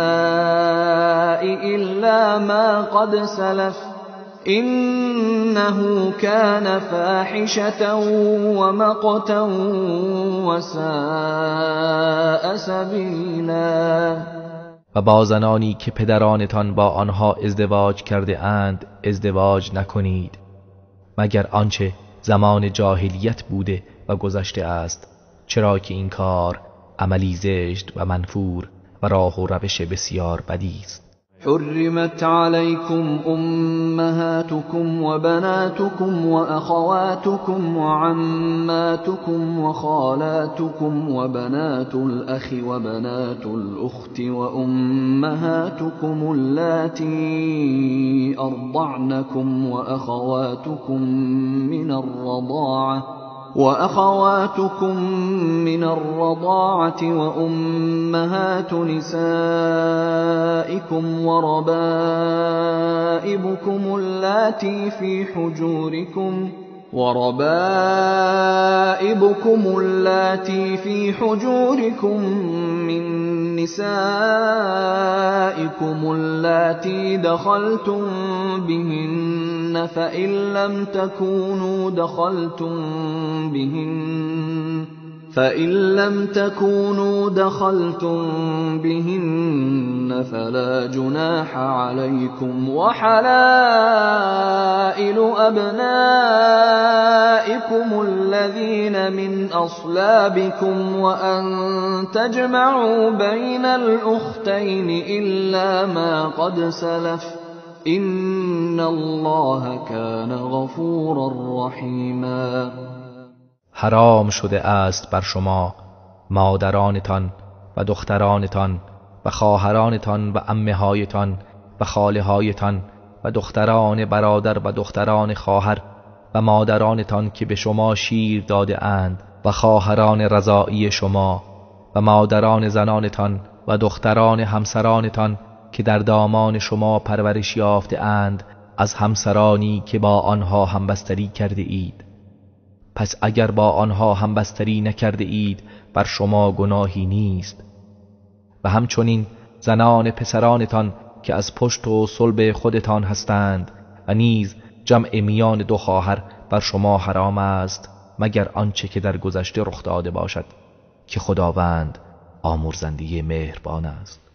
إلا ما قد سلف إنه كان فاحشة ومقتا وساء سبیلا. و با زنانی که پدرانتان با آنها ازدواج کرده اند ازدواج نکنید، مگر آنچه زمان جاهلیت بوده و گذشته است. چرا که این کار عملی زشت و منفور و راه و روش بسیار بدی است. حرمت عليكم أمهاتكم وبناتكم وأخواتكم وعماتكم وخالاتكم وبنات الأخ وبنات الأخت وأمهاتكم اللاتي أرضعنكم وأخواتكم من الرضاعة وأمهات نسائكم وربائبكم اللاتي في حجوركم من نسائكم اللاتي دخلتم بهن فإن لم تكونوا دخلتم بهن فلا جناح عليكم وحلائل أبنائكم الذين من أصلابكم وأن تجمعوا بين الأختين إلا ما قد سلف إن الله كان غفورا رحيما. حرام شده است بر شما مادرانتان و دخترانتان و خواهرانتان و عمه‌هایتان و خاله‌هایتان و دختران برادر و دختران خواهر و مادرانتان که به شما شیر داده اند و خواهران رضاعی شما و مادران زنانتان و دختران همسرانتان که در دامان شما پرورش یافته اند از همسرانی که با آنها همبستری کرده اید. پس اگر با آنها همبستری نکرده اید بر شما گناهی نیست. و همچنین زنان پسرانتان که از پشت و صلب خودتان هستند و نیز جمع میان دو خواهر بر شما حرام است مگر آنچه که در گذشته رخ داده باشد که خداوند آمرزنده مهربان است.